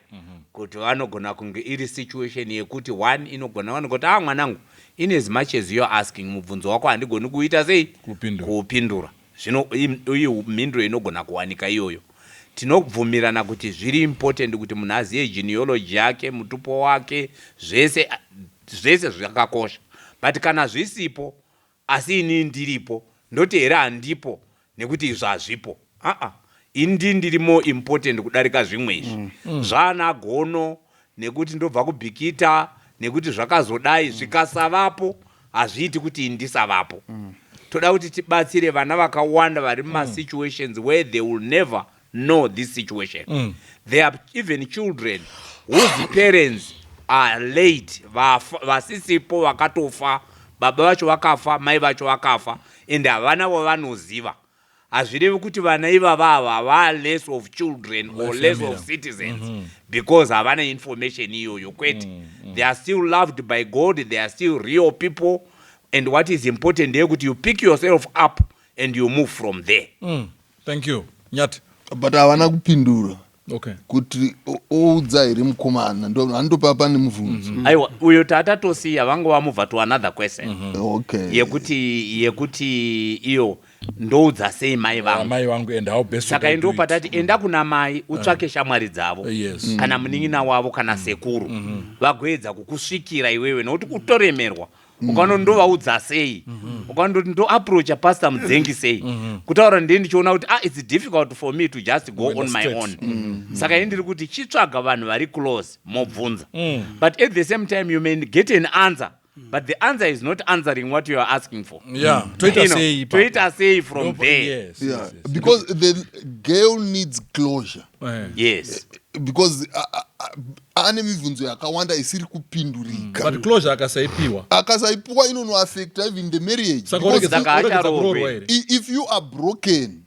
Speaker 5: kuti vanogona kunge iri situation yekuti one inogona vanogoti, "Ah, mwanangu, in as much as you are asking, mubvunzo wako handigoni kuita sei?"
Speaker 1: Kupindura.
Speaker 5: Kuupindura. Zvino iyi mhinduro inogona kuwanika iyoyo. Tinobvumirana kuti zviri important kuti munhu azive genealogy yake, mutupo wake, zvese zvese zvakakosha. But kana zvisipo, asi inini ndiripo, ndoti here handipo nekuti izvo hazvipo? Aa, ini ndiri more important kudarika zvimwe izvi zvaana Gono, nekuti ndobva kuBhikita, nekuti zvakazodai zvikasavapo, hazviiti kuti ini ndisavapo. Toda kuti tibatsire vana vakawanda vari mumasituations where they will never know this situation. There are even children whose parents are late, vasisipo, vakatofa, baba vacho vakafa, mai vacho vakafa, and havana wavanoziva. Hazvirevi kuti vana ivava ava va less of children or
Speaker 1: Life
Speaker 5: less
Speaker 1: yamira.
Speaker 5: Of citizens because havana information iyoyo, kwete. They are still loved by God, they are still real people, and what is important ndeyekuti you pick yourself up and you move from there.
Speaker 1: Thank you, Nyati.
Speaker 3: But havana kupindura kuti oudza here mukomana. Handopa pane mubvunzo.
Speaker 5: Aiwa, uyo tatatosiya, vanga vamubva to another question yekuti iyo ndoudza sei mai vangu.
Speaker 1: Mai vangu, and how best
Speaker 5: Saka ndo patati enda kuna mai, utsvake shamwari dzavo, kana munin'ina wavo, kana sekuru, vagoedza kukusvikira iwewe, nokuti kutoremerwa ukaona ndovaudza sei, ukaona ndoapproacha Pastor Mudzengi sei, kutaura ndii ndichiona kuti, ah, it's difficult for me to just go
Speaker 1: Kuenda
Speaker 5: on my
Speaker 1: straight.
Speaker 5: own. Saka ini ndiri kuti chitsvaga vanhu vari close, mobvunza. But at the same time you may get an answer, but the answer is not answering what you are asking for.
Speaker 1: Yeah, toita sei ipapo?
Speaker 5: Toita sei from there?
Speaker 3: Because the girl needs closure. Because ane mibvunzo yakawanda isiri kupindurika.
Speaker 1: But closure akasaipiwa?
Speaker 3: Akasaipiwa inonoaffecta even the marriage.
Speaker 1: Saka
Speaker 3: Because
Speaker 5: Saka
Speaker 1: oregedza
Speaker 5: acharoorwe.
Speaker 1: kuroorwa here?
Speaker 3: If you are broken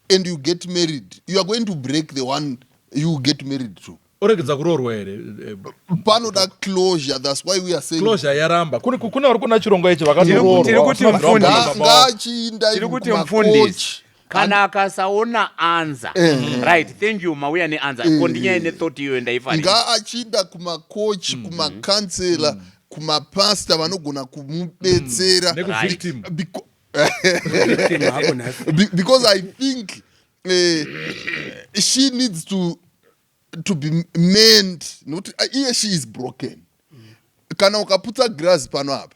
Speaker 3: and you get married, you are going to break the one you get married to.
Speaker 1: Oregedza kuroorwa here?
Speaker 3: Panoda closure, that's why we are saying
Speaker 1: Closure yaramba. Kune vari kuna chirongwa ichi
Speaker 5: Tiri kuti
Speaker 1: vakatoroorwa.
Speaker 5: mufundisi.
Speaker 3: Ngaachiinda
Speaker 5: Tiri kuti
Speaker 3: kumacoach.
Speaker 5: mufundisi, kana akasaona answer, right, thank you, mauya neanswer ko ndinyaya nethought iyoyo ndaifarira.
Speaker 3: Ngaachiinda kumacoach, kumacounsellor, kumapasta vanogona kumubetsera.
Speaker 1: Nekuvictim.
Speaker 2: Victim hako nhasi.
Speaker 3: Because I think she needs to be mend, nokuti iye she is broken. Kana ukaputsa girazi pano apa,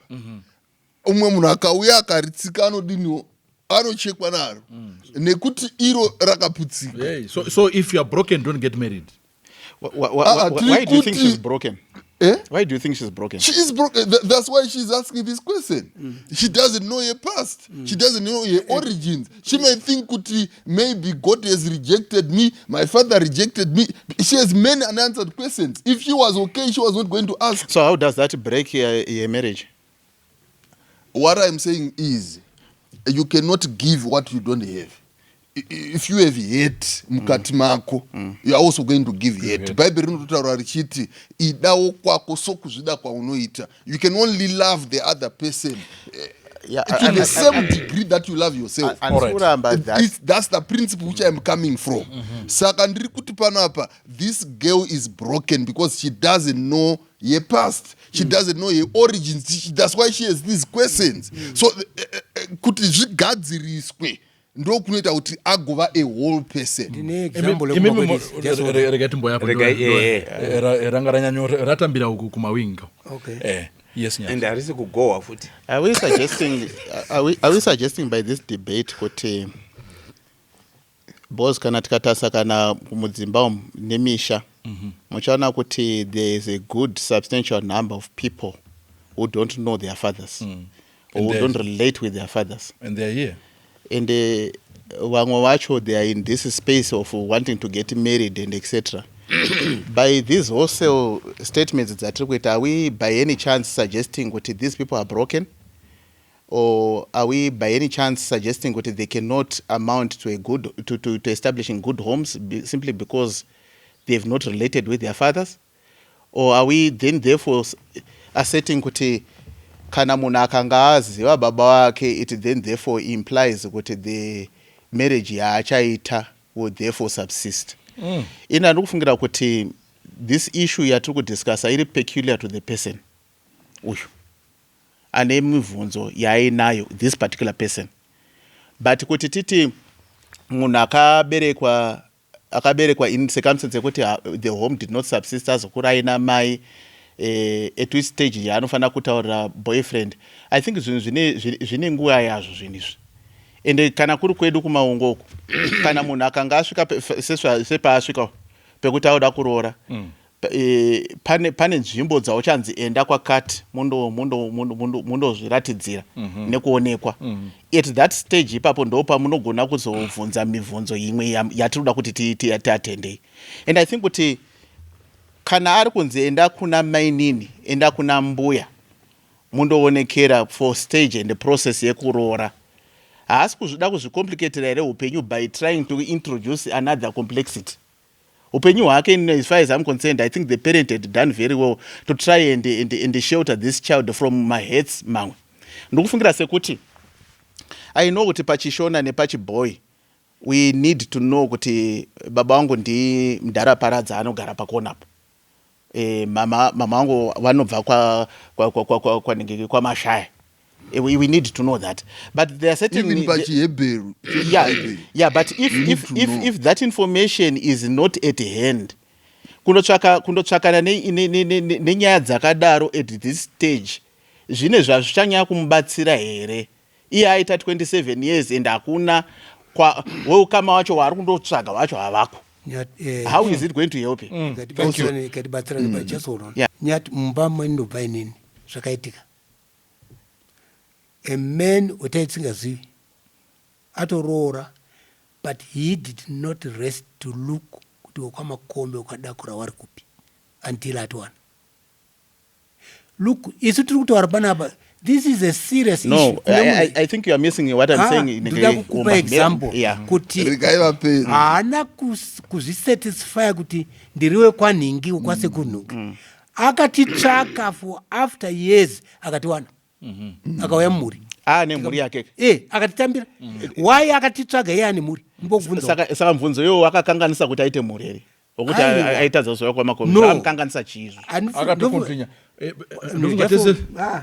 Speaker 3: umwe munhu akauya akaritsika, anodiniwo? Anochekwa naro nekuti iro rakaputsika.
Speaker 1: Hey, so if you are broken, don't get married.
Speaker 3: Ah,
Speaker 4: Why do you think
Speaker 3: tiri
Speaker 4: she's broken?
Speaker 3: Eh?
Speaker 4: Why do you think she's broken?
Speaker 3: She is broken. That's why she's asking this question. She doesn't know her past. She doesn't know her origins. She may think kuti maybe God has rejected me, my father rejected me. She has many unanswered questions. If she was okay, she was not going to ask.
Speaker 4: So how does that break her marriage?
Speaker 3: What I'm saying is, you cannot give what you don't have. If you have hate mukati mako, you are also going to give hate. Bhaibheri rinototaura richiti idawo kwako sokuzvida kwaunoita. You can only love the other person to the same degree that you love yourself.
Speaker 4: Handisi kuramba that.
Speaker 3: That's the principle which I'm coming from. Saka ndiri kuti panapa this girl is broken because she doesn't know. Her past. She doesn't know her origins. That's why she has these questions. So kuti zvigadziriswe ndokunoita kuti agova a whole person.
Speaker 2: Ndine example yekuma kwedu. Just hold on.
Speaker 1: Rega timboyapo.
Speaker 5: Regai,
Speaker 1: Ranga ranyanyo ratambira uku kumawinga.
Speaker 2: Okay.
Speaker 1: Yes, Nyati.
Speaker 5: And harisi kugohwa futi.
Speaker 4: Are we suggesting by this debate kuti because kana tikatarisa kana mudzimba umu nemisha, muchaona kuti there is a good substantial number of people who don't know their fathers or
Speaker 1: And
Speaker 4: who don't relate with their fathers?
Speaker 1: And they're here.
Speaker 4: And vamwe vacho, they are in this space of wanting to get married and etc. By these wholesale statements dzatiri kuita, are we by any chance suggesting kuti these people are broken, or are we by any chance suggesting kuti they cannot amount to a good to establishing good homes simply because they've not related with their fathers? Or are we then therefore asserting kuti kana munhu akanga aziva baba vake, it then therefore implies kuti the marriage yaachaita will therefore subsist? Ini handiri kufungira kuti this issue yatiri kudiscussa iri peculiar to the person uyu ane mibvunzo yaainayo, this particular person. But kuti titi munhu akaberekwa in circumstance yekuti the home did not subsist, azokura aina mai, at which stage yaanofanira kutaurira boyfriend, I think zvinhu zvine nguva yazvo zvinhu izvi. Ende kana kuri kwedu kumaungo uku, kana munhu akanga asvika sepaasvika pekuti auda kuroora, pane nzvimbo dzauchanzi enda kwakati mundozviratidzira nekuonekwa. At that stage ipapo ndo pamunogona kuzobvunza mibvunzo imwe yatiri kuda kuti tiatendei. And I think kuti kana ari kunzi enda kuna mainini, enda kuna mbuya mundoonekera for stage and process yekuroora, haasi kuzvida kuzvicomplicatira here upenyu by trying to introduce another complexity upenyu hwake? As far as I'm concerned, I think the parent had done very well to try and shelter this child from mahats mamwe. Ndikufungira sekuti I know kuti pachishona nepachiboy we need to know kuti baba vangu ndi mudhara Paradza, anogara pakonapo, mama vangu vanobva kwanenge kwaMashaya. We need to know that, but there are certain
Speaker 3: Even pachihebheru.
Speaker 4: Yeah, but if
Speaker 3: You need
Speaker 4: if
Speaker 3: to
Speaker 4: if,
Speaker 3: know.
Speaker 4: if that information is not at hand, kundotsvakana nenyaya dzakadaro at this stage, zvine zvazvichanyanya kumubatsira here? Iye aita 27 years and hakuna weukama wacho waari kundotsvaga wacho havako. How is it going to help him?
Speaker 2: Ngatibatsirane, but just hold on.
Speaker 4: Yeah.
Speaker 2: Nyati, mumba mandobva inini zvakaitika, a man wetaisingazivi atoroora, but he did not rest to look kuti wekwaMakombe wekwadakura wari kupi until atiwana. Look, isu tiri kutaura panapa, this is a serious
Speaker 4: No,
Speaker 2: issue.
Speaker 4: I think you are missing what I'm
Speaker 2: Ah,
Speaker 4: saying.
Speaker 2: ndoda kukupa example kuti
Speaker 3: Regai vapedze.
Speaker 2: Haana kuzvisatisfya kuti ndiriwe kwanhingi wekwasekunhuki. Akatitsvaka for after years, akatiwana, akauya mumhuri.
Speaker 4: Ah, nemhuri yake.
Speaker 2: E, akatitambira. Why akatitsvaga iye ane mhuri? Mbobvunza.
Speaker 4: Saka mubvunzo iwowo akakanganisa kuti aite mhuri here, wokuti
Speaker 2: Aiwa.
Speaker 4: aitadza kuzouya kwaMakombe?
Speaker 2: No.
Speaker 4: Amukanganisa chiizvo?
Speaker 1: Akatokontinya. Ndofunga tese
Speaker 2: Ah,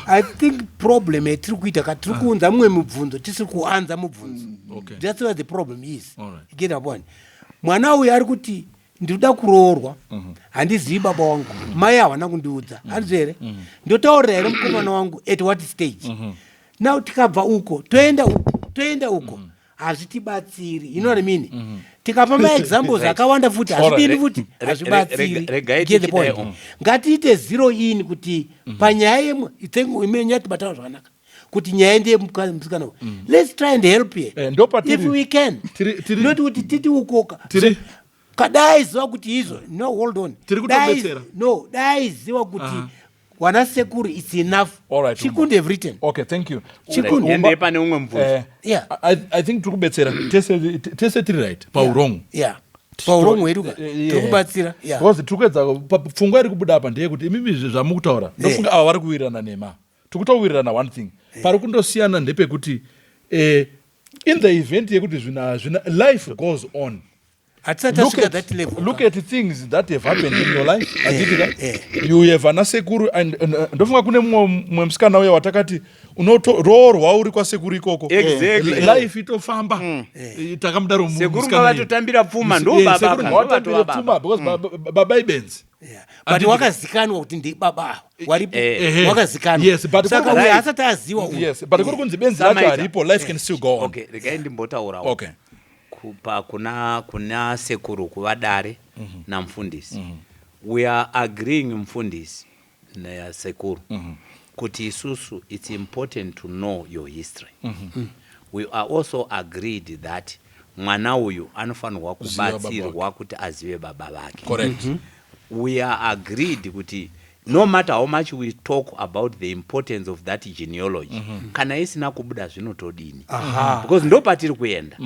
Speaker 2: I think problem yatiri kuita ka, tiri kuunza mumwe mubvunzo tisiri kuanza mubvunzo. That's where the problem is. Get a point. Mwana uyu ari kuti ndinoda kuroorwa, handizivi baba wangu, mai havana kundiudza, handizi here? Ndotaurira here mukomana wangu? At what stage? Now tikabva uko toenda uko, toenda uko, hazvitibatsiri, you know what I mean? Tikapa maexamples akawanda futi, hazvidini futi, hazvibatsiri.
Speaker 5: Regai
Speaker 2: Get the
Speaker 5: tichidai,
Speaker 2: point? Ngatiite zero in kuti panyaya yemwe imwe yatibataura zvakanaka kuti nyaya ndeye musikana uyu. Let's try and help here
Speaker 1: Ndopatiri.
Speaker 2: if we can. Not kuti titi ukoka kadai ziva kuti izvo, no, hold on.
Speaker 1: Tiri kutobetsera.
Speaker 2: No, dai ziva kuti wana sekuru, it's enough.
Speaker 1: All right,
Speaker 2: She
Speaker 1: Umba.
Speaker 2: couldn't have written.
Speaker 1: Okay, thank you.
Speaker 2: Chikundi.
Speaker 5: Endei pane umwe mubvunzo.
Speaker 1: I think tiri kubetsera tese, tiri right paurong.
Speaker 2: Yeah, paurong hwedu ka, tiri kubatsira, yeah.
Speaker 1: Because tiri kuedza pfungwa iri kubuda apa ndeyekuti imimi izvi zvamukutaura, ndofunga ava vari kuwirirana nema, tiri kutowirirana. One thing pari kundosiyana ndepekuti in the event yekuti zvinhu hazvina, life goes on.
Speaker 2: Hatisati tasvika that level.
Speaker 1: Look at things that have happened in your life, handiti ka? You have ana sekuru and ndofunga kune mumwe musikana uya watakati unotoroorwa uri kwasekuru ikoko. Life itofamba. Takamudaro
Speaker 5: Sekuru
Speaker 1: musikana iye.
Speaker 5: ngavatotambira pfuma, ndo baba
Speaker 1: Sekuru
Speaker 5: ka,
Speaker 1: ngavatambire
Speaker 5: ndo vatova
Speaker 1: pfuma
Speaker 5: baba.
Speaker 1: because baba ibenzi.
Speaker 2: Yeah. But wakazikanwa kuti ndibaba ava waripo. Wakazikanwa.
Speaker 1: Yes, but
Speaker 2: Saka uyu asati aziwa uyu.
Speaker 1: Yes, but kuri kunzi benzi racho
Speaker 5: Samaita.
Speaker 1: haripo, life can still go on.
Speaker 5: Okay, regai ndimbotaurawo. Kupa kuna sekuru kuvadare namufundisi, we are agreeing, mufundisi nasekuru, kuti isusu it's important to know your history. We are also agreed that mwana uyu anofanirwa
Speaker 1: Kuziva baba.
Speaker 5: kubatsirwa kuti azive baba vake. We are agreed kuti no matter how much we talk about the importance of that genealogy, kana isina kubuda zvinotodini? Because ndo patiri kuenda,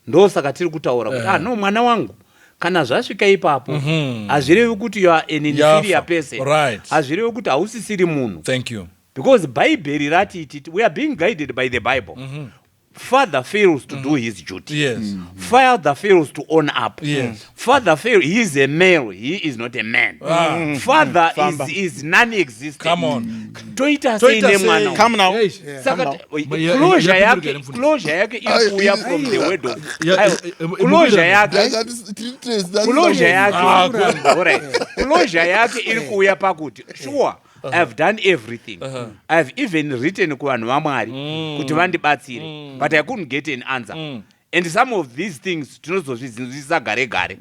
Speaker 5: ndosaka tiri kutaura kuti ah no, mwana wangu, kana zvasvika ipapo hazvirevi kuti you are an inferior
Speaker 1: Yafa.
Speaker 5: person. Hazvirevi kuti hausisiri munhu.
Speaker 1: Thank you.
Speaker 5: Because Bhaibheri rati ititi we are being guided by the Bible. Father fails to do his duty. Father fails to own up. Father fail, he is a male, he is not a man. Father
Speaker 4: Famba.
Speaker 5: is non-existent.
Speaker 1: Come on.
Speaker 5: Toita sei
Speaker 1: Toita sei?
Speaker 5: nemwana uyu?
Speaker 4: Come now.
Speaker 1: Yes.
Speaker 5: Saka
Speaker 4: Come
Speaker 5: closure
Speaker 1: yapindurika
Speaker 5: yake
Speaker 1: here, mfundisi?
Speaker 5: closure yake iri kuuya from the word of Aiwa, closure
Speaker 1: imupindurika.
Speaker 5: yake closure yake, alright, closure yake iri kuuya pakuti sure, I've done everything. I've even written kuvanhu vaMwari kuti vandibatsire, but I couldn't get an answer, and some of these things tinozozvizinzwisisa gare gare,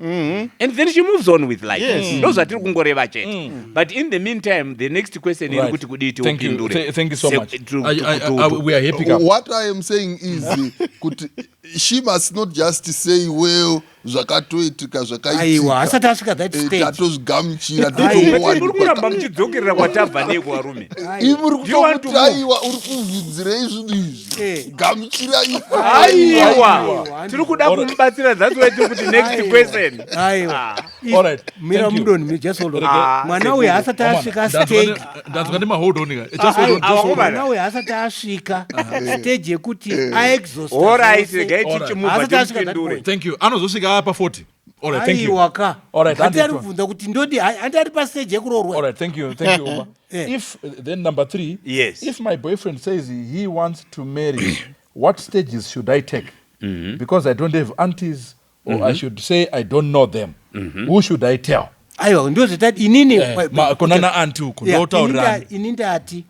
Speaker 5: and then she moves on with life. Ndo zvatiri kungoreva chete. But in the meantime, the next question iri kuti kudii?
Speaker 1: Thank you.
Speaker 5: Tiupindure.
Speaker 1: Thank you so much. We are happy.
Speaker 3: What I am saying is kuti she must not just say, "Well, zvakatoitika."
Speaker 2: Aiwa,
Speaker 3: Zvakaitika.
Speaker 2: asati asvika that stage.
Speaker 3: Tatozvigamuchira.
Speaker 5: Muri kuramba muchidzokerera kwatabva nei kuvarume?
Speaker 3: Imi muri
Speaker 5: Do you want to
Speaker 3: kutokuti
Speaker 5: move?
Speaker 3: aiwa, uri kuvhunzirei zvinhu izvi? Gamuchirai.
Speaker 5: Aiwa,
Speaker 2: Aiwa.
Speaker 5: tiri kuda kumubatsira. That's why tiri kuti next
Speaker 2: Aiwa.
Speaker 5: question.
Speaker 2: Aiwa.
Speaker 1: All right.
Speaker 2: Mira.
Speaker 1: Thank you.
Speaker 2: Mudoni, just hold on.
Speaker 5: Ah,
Speaker 2: Mwana uyu asati asvika stage.
Speaker 1: Ndanzwa nemahold on ka. Just hold on, just hold on.
Speaker 2: Mwana uyu asati asvika stage yekuti aexhaust.
Speaker 5: Alright, regai
Speaker 1: Alright.
Speaker 5: tichimubva
Speaker 2: Asati asvika that
Speaker 5: timupindure.
Speaker 2: point.
Speaker 1: Thank you. Anozosvika apa 40. All right, thank you.
Speaker 2: Aiwa ka.
Speaker 1: All right,
Speaker 2: Handi ari
Speaker 1: handitwa.
Speaker 2: kubvunza kuti ndodi, handi ari pastage yekuroorwa.
Speaker 1: All right, thank you. Thank you, Uma. If then number 3,
Speaker 5: Yes.
Speaker 1: if my boyfriend says he wants to marry, what stages should I take? Because I don't have aunties, or I should say I don't know them. Who should I tell?
Speaker 2: Aiwa, ndo zvetati inini
Speaker 1: Kunana auntie uko
Speaker 2: Yeah,
Speaker 1: ndotaurirani.
Speaker 2: ini ndati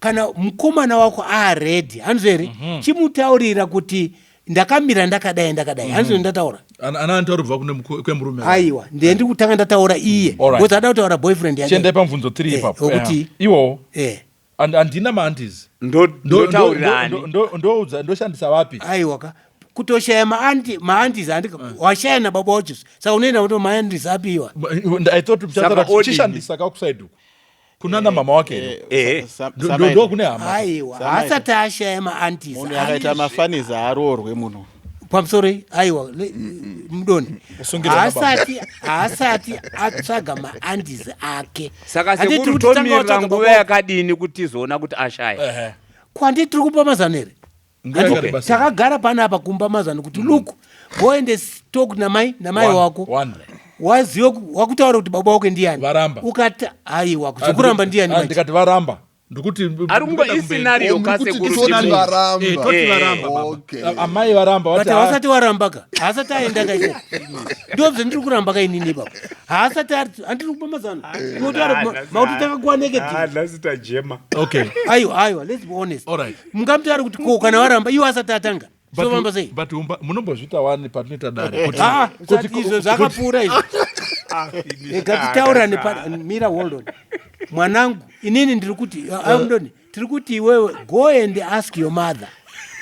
Speaker 2: kana mukomana wako aready, hanzveri, chimutaurira kuti ndakamira ndakadai ndakadai, hanzveri, ndataura.
Speaker 1: Ana auntie ari kubva kune kwemurume.
Speaker 2: Aiwa, ndiye ndiri kutanga ndataura iye because ada kutaura boyfriend yake.
Speaker 1: Chiendai pamubvunzo 3 ipapo.
Speaker 2: Wokuti?
Speaker 1: Iwowo. Handina maaunties.
Speaker 5: Ndotaurirani?
Speaker 1: Ndoudza, ndoshandisa vapi?
Speaker 2: Aiwa ka, kutoshaya maaunties, handi washaya nababa wacho, saka unoenda kuti maaunties apiwa?
Speaker 1: I thought
Speaker 5: Saka odini?
Speaker 1: chishandisa kakuside uku kunana mama wake here. Ndo kune hama.
Speaker 2: Aiwa,
Speaker 4: Samaita.
Speaker 2: haasati ashaya maaunties.
Speaker 4: Munhu akaita mafaniza aroorwe munhu.
Speaker 2: Pamusoro, aiwa, mudoni.
Speaker 1: Usungirwa nababa.
Speaker 2: Haasati atsvaga maaunties ake.
Speaker 5: Saka
Speaker 2: Handiti
Speaker 5: sekuru,
Speaker 2: kuti tanga
Speaker 5: tomirira
Speaker 2: watsvaga
Speaker 5: nguva
Speaker 2: baba.
Speaker 5: yakadini kuti tizoona kuti ashaya?
Speaker 2: Kwandi tiri kupa mazano here?
Speaker 1: Nguva yakareba sei?
Speaker 2: Takagara panapa kumba mazano kuti look, go and talk namai
Speaker 1: One,
Speaker 2: wako.
Speaker 1: one.
Speaker 2: Wazive wakutaura kuti baba wako ndiani.
Speaker 1: Varamba.
Speaker 2: Ukati aiwa, zokuramba ndiani manje?
Speaker 1: Ndikati varamba, ndikuti
Speaker 5: Ari kungo iscenario
Speaker 3: Oh, muri kuti
Speaker 5: kasekuru.
Speaker 3: toti
Speaker 5: Timu.
Speaker 3: varamba.
Speaker 1: Toti varamba, baba. Amai varamba
Speaker 2: But
Speaker 1: vati,
Speaker 2: havasati waramba ka, haasati aenda ka ikoko. Ndo zvendiri kuramba ka inini ipapo. Haasati handiri kupa mazano. Unotaura mauti takakuwa negative.
Speaker 5: Nhasi tajema.
Speaker 1: Okay.
Speaker 2: Aiwa, aiwa, let's be honest.
Speaker 1: All right.
Speaker 2: Mungamutaura kuti ko kana waramba, iwo asati atanga, zvinofamba sei?
Speaker 1: But munombozviita wani patinoita dare
Speaker 2: Ah, usati izvo zvakapfuura izvo. Ngatitaurane mira, hold on, mwanangu. Inini ndiri kuti amudoni, tiri kuti iwewe go and ask your mother,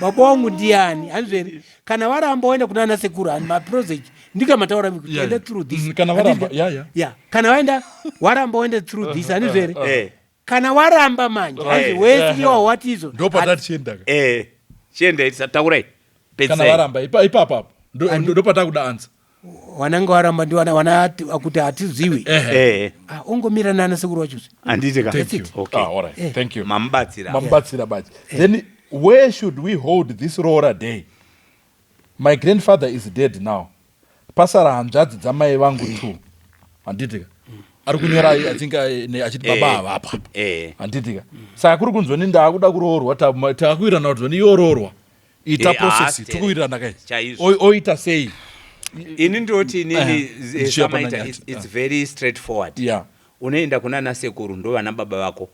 Speaker 2: baba wangu ndiani, hanzveri. Kana waramba, waenda kuna ana sekuru ani maprosage ndikamataura kuti enda through this.
Speaker 1: Kana waramba, yeah.
Speaker 2: Yeah, kana waenda waramba, waenda through this, hanizveri. Kana waramba manje, hanzi wese iwa wati izvo.
Speaker 1: Ndo patatichienda ka.
Speaker 5: Chiendai, taurai.
Speaker 1: Kana
Speaker 5: Pedzisai.
Speaker 1: varamba ipapo apo ndopatakuda answer.
Speaker 2: Wananga waramba ndiwana wana kuti hatiziwi. Ah, ongomira nana sekuru wacho.
Speaker 5: Handiti ka?
Speaker 1: Thank you.
Speaker 5: Okay.
Speaker 1: Ah, all right. Thank you.
Speaker 5: Mamubatsira.
Speaker 1: Mamubatsira bachi. Then where should we hold this roora day? My grandfather is dead now. Pasara hanzvadzi dzamai vangu two, handitika? Ari kunyora, I think, achiti baba havapa, handitika? Saka kuri kunzoni ndaakuda kuroorwa, taakuwirirana kuti zoni iwe ita process. Tikuwirirana kai?
Speaker 5: Chaizvo.
Speaker 1: Oita sei?
Speaker 5: Ini ndoti inini,
Speaker 1: Ndichiya pana
Speaker 5: samaita,
Speaker 1: Nyati.
Speaker 5: it's very straightforward. Unoenda kuna nasekuru, ndo vana baba vako,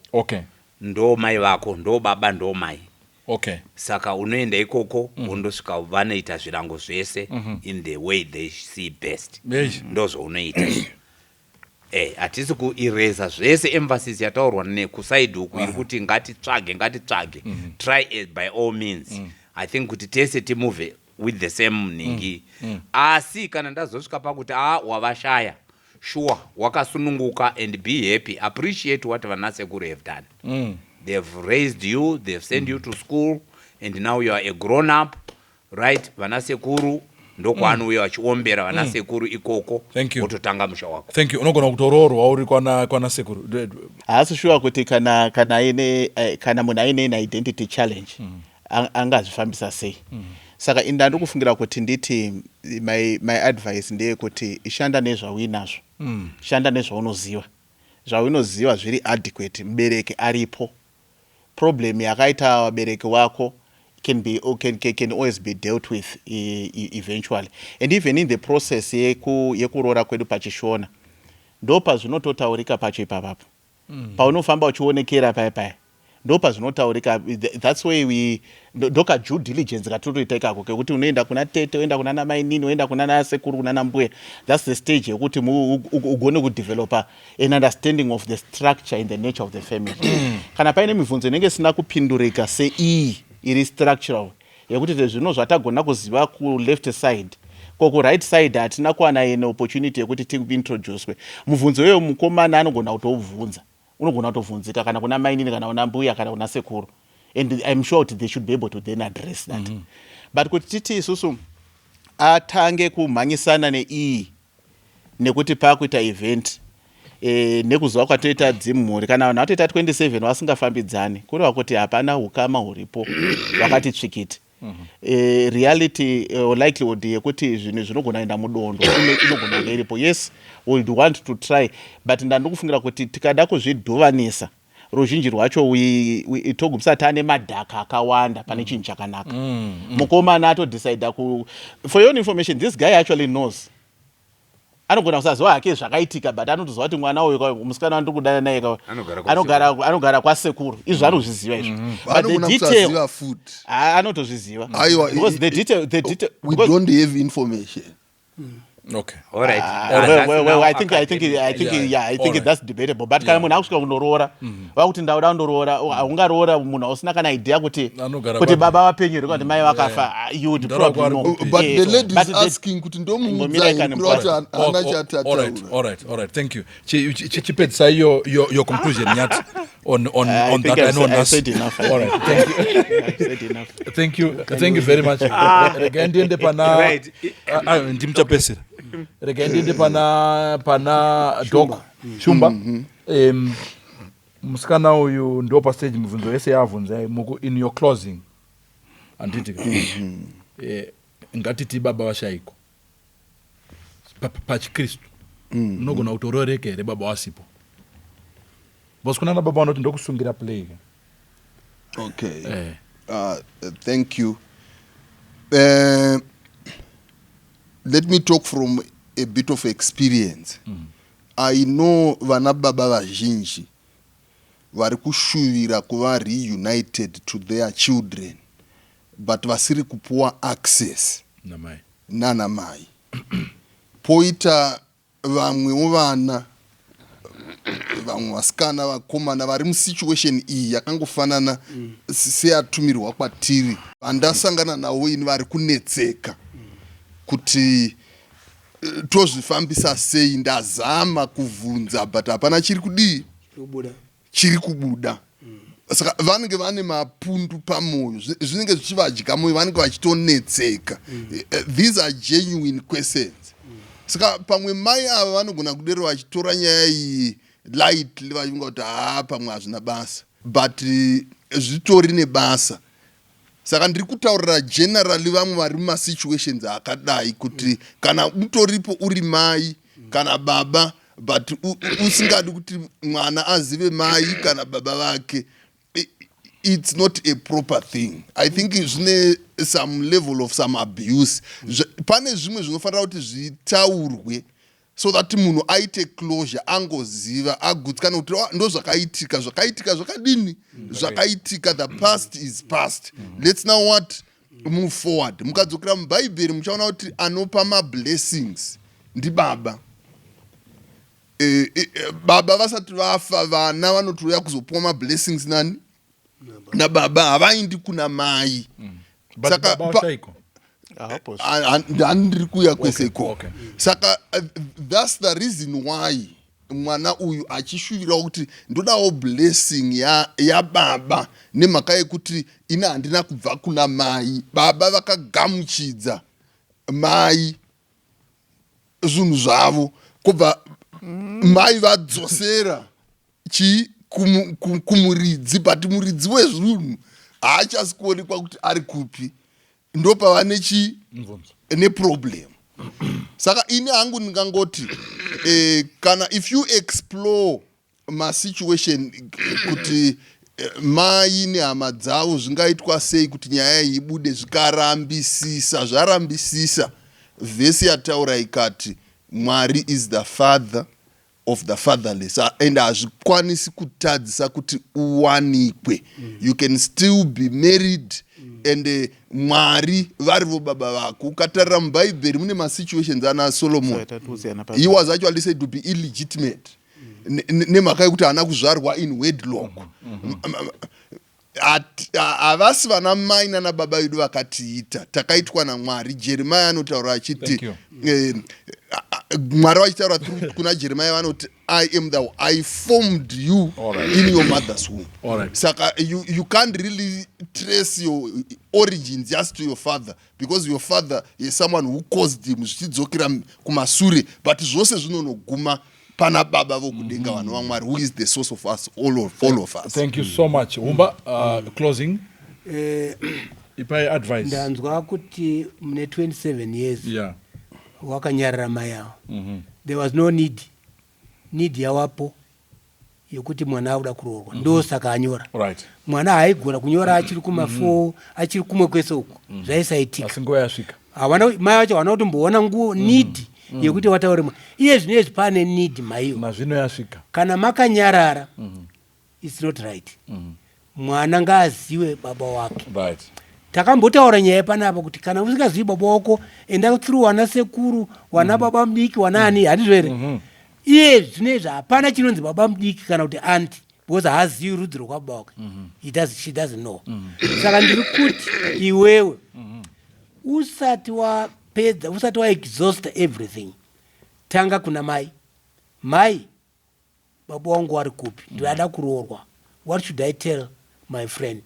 Speaker 5: ndo mai vako, ndo baba, ndo mai. Saka unoenda ikoko, wondosvika vanoita zvirango zvese in the way they see best. Ndo zvaunoita. Hatisi kuerasa zvese, emphasis yataurwa nekuside uku iri kuti ngatitsvage, ngatitsvage, try it by all means. I think kuti tese timove with the same nhingi. Asi kana ndazosvika pakuti a wavashaya, sure, wakasununguka and be happy, appreciate what vanasekuru have done. They've raised you, they've sent you to school and now you are a grown up, right? Vanasekuru ndokwaanouya vachiombera vanasekuru ikoko.
Speaker 1: Thank you.
Speaker 5: Wototanga musha wako.
Speaker 1: Thank you. Unogona kutoroorwa uri kwana sekuru.
Speaker 4: Haasi sure kuti kana munhu aine an identity challenge, angazvifambisa sei. Saka inda ndikufungira kuti nditi my advice ndeyekuti shanda nezvauinazvo, shanda nezvaunoziva, zvaunoziva zviri adequate. Mubereki aripo, problem yakaita vabereki wako can always be dealt with eventually. And even in the process yekuroora kwedu pachishona, ndo pazvinototaurika pacho ipapapo. Paunofamba uchionekera paya paya, ndo pazvinotaurika. That's why we ndoka due diligence katinotoita ikako, kekuti unoenda kuna tete, uenda kuna namainini, uenda kuna nasekuru, kuna nambuya. That's the stage yekuti ugone kudevelopa an understanding of the structure and the nature of the family. Kana paine mibvunzo inenge isina kupindurika seiyi iri structural, yekuti zvino zvatagona kuziva kuleft side, ko kuright side hatina kuwana an opportunity yekuti tiintroducwe, mubvunzo iyoyo mukomana anogona kutoubvunza, unogona kutovhunzika kana kuna mainini, kana kuna mbuya, kana kuna sekuru, and I'm sure kuti they should be able to then address that. But kuti titi isusu atange kumhanyisana neiyi nekuti paakuita event, nekuziva kwatoita dzimhuri, kana vanhu vatoita 27 vasingafambidzani, kureva kuti hapana ukama huripo vakati tsvikiti. Reality or likelihood yekuti zvinhu zvinogona kuenda mudondo inogona kunge iripo. Yes, would want to try, but ndandikufungira kuti tikada kuzvidhuvanisa ruzhinji rwacho, togumisa taane madhaka akawanda pane chinhu chakanaka. Mukomana atodecida ku, for your own information, this guy actually knows. Anogona kusaziva hake zvakaitika, but anotoziva kuti mwana uyu, musikana wandiri kudana naye, anogara kwasekuru. Izvo anozviziva izvo.
Speaker 3: But the detail
Speaker 4: anotozviziva.
Speaker 3: Because the detail, we don't have information.
Speaker 1: Okay.
Speaker 5: All right.
Speaker 4: Well, I think yeah, I think that's debatable. But kana munhu akusvika kundoroora, vakuti ndauda kundoroora, haungaroora munhu ausina kana idea kuti baba vapenyu here, kuti mai vakafa. You would probably know.
Speaker 3: But the lady is asking kuti ndomuudza kuti hana chati.
Speaker 1: All right, thank you. Chipedzisai your conclusion, Nyati, on that. I know.
Speaker 4: I said enough.
Speaker 1: All right, thank you.
Speaker 4: I've said enough.
Speaker 1: Thank you, thank you very much. Regai ndiende pana, ndimuchapesera, regai ndiende pana Doc Shumba. Musikana uyu ndo pastage, mibvunzo yese yaabvunzai muku in your closing, handiti? Ngatiti baba vashayikwa, pachikristu unogona kutororeka here baba wasipo? Because kuna baba vanoti ndokusungira play.
Speaker 3: Okay. Thank you. Let me talk from a bit of experience. I know vana baba vazhinji vari kushuvira kuva reunited to their children, but vasiri kupuwa access
Speaker 1: namai.
Speaker 3: Nana mai. Poita vamwewo vana, vamwe vasikana, vakomana vari musituation iyi yakangofanana seyatumirwa kwatiri, vandasangana navo ini, vari kunetseka kuti tozvifambisa sei. Ndazama kuvhunza, but hapana chiri kudii?
Speaker 2: Kubuda.
Speaker 3: Chiri kubuda. Saka vanenge vane mapundu pamwoyo, zvinenge zvichivadya mwoyo, vanenge vachitonetseka. These are genuine questions. Saka pamwe mai ava vanogona kudero vachitora nyaya iyi lightly, vachifunga kuti haa, pamwe hazvina basa, but zvitori nebasa. Saka ndiri kutaurira generally vamwe vari mumasituations akadai kuti kana utoripo uri mai kana baba, but usingadi kuti mwana azive mai kana baba vake, it's not a proper thing. I think zvine some level of some abuse. Pane zvimwe zvinofanira kuti zvitaurwe so that munhu aite closure, angoziva, agutsikana kuti, "Oh, ndo zvakaitika, zvakaitika zvakadini, zvakaitika. The past is past. Let's now what? Move forward." Mukadzokera mubhaibheri, muchaona kuti anopa mablessings ndibaba. Baba vasati vafa, vana vanotouya kuzopiwa mablessings nani? Nababa. Havaindi kuna mai.
Speaker 1: But
Speaker 3: Saka
Speaker 1: baba vashaiko.
Speaker 4: Hapo.
Speaker 3: Handiri kuuya kwese ikoko. Saka that's the reason why mwana uyu achishuvirawo kuti ndodawo blessing yababa, nemhaka yekuti ini handina kubva kuna mai. Baba vakagamuchidza mai zvinhu zvavo, kubva mai vadzosera chi kumuridzi, but muridzi wezvinhu haachasi kuonekwa kuti ari kupi. Ndopava nechi
Speaker 1: Mubvunzo.
Speaker 3: Neproblem. Saka ini hangu ndingangoti kana if you explore masituation kuti mai nehama dzavo zvingaitwa sei kuti nyaya iyi ibude, zvikarambisisa, zvarambisisa, vhesi yataura ikati Mwari is the father of the fatherless, and hazvikwanisi kutadzisa kuti uwanikwe. You can still be married and Mwari varivo baba vako. Ukatarira mubhaibheri, mune masituations ana Solomon. He was actually said to be illegitimate nemhaka yekuti haana kuzvarwa in wedlock. Havasi vana mai nana baba vedu vakatiita, takaitwa naMwari. Jeremia anotaura achiti
Speaker 1: Thank you.
Speaker 3: Mwari vachitaura through kuna Jeremia vanoti, "I am the I formed you in your mother's womb." Saka you can't really trace your origins just to your father, because your father is someone who caused him, zvichidzokera kumasure, but zvose zvinonoguma pana baba vokudenga, vanhu vaMwari, who is the source of us all of us.
Speaker 1: Thank you so much. Humba, closing, ipai advice.
Speaker 2: Ndanzwa kuti mune 27 years wakanyarara mai avo. There was no need. Need yawapo yekuti mwana auda kuroorwa, ndosaka anyora. Mwana haaigona kunyora achiri kuma4, achiri kumwe kwese uku, zvaisaitika.
Speaker 1: Asi nguva yasvika.
Speaker 2: Havana, mai vacho havana kutomboona nguo need yekuti vataure. Iye zvino izvi pane need maiyo.
Speaker 1: Nazvino yasvika.
Speaker 2: Kana makanyarara, it's not right. Mwana ngaazive baba wake. Takambotaura nyaya panapa kuti kana usingazivi baba wako, enda through wana sekuru, wana baba mudiki, wana ani, handizvo here? Iye zvino izvi hapana chinonzi baba mudiki kana kuti aunty, because haazivi rudzi rwekwababa wake. She doesn't know. Saka ndiri kuti iwewe usati wapedza, usati waexhaust everything, tanga kuna mai. "Mai, baba wangu wari kupi? Ndinoda kuroorwa. What should I tell my friend?"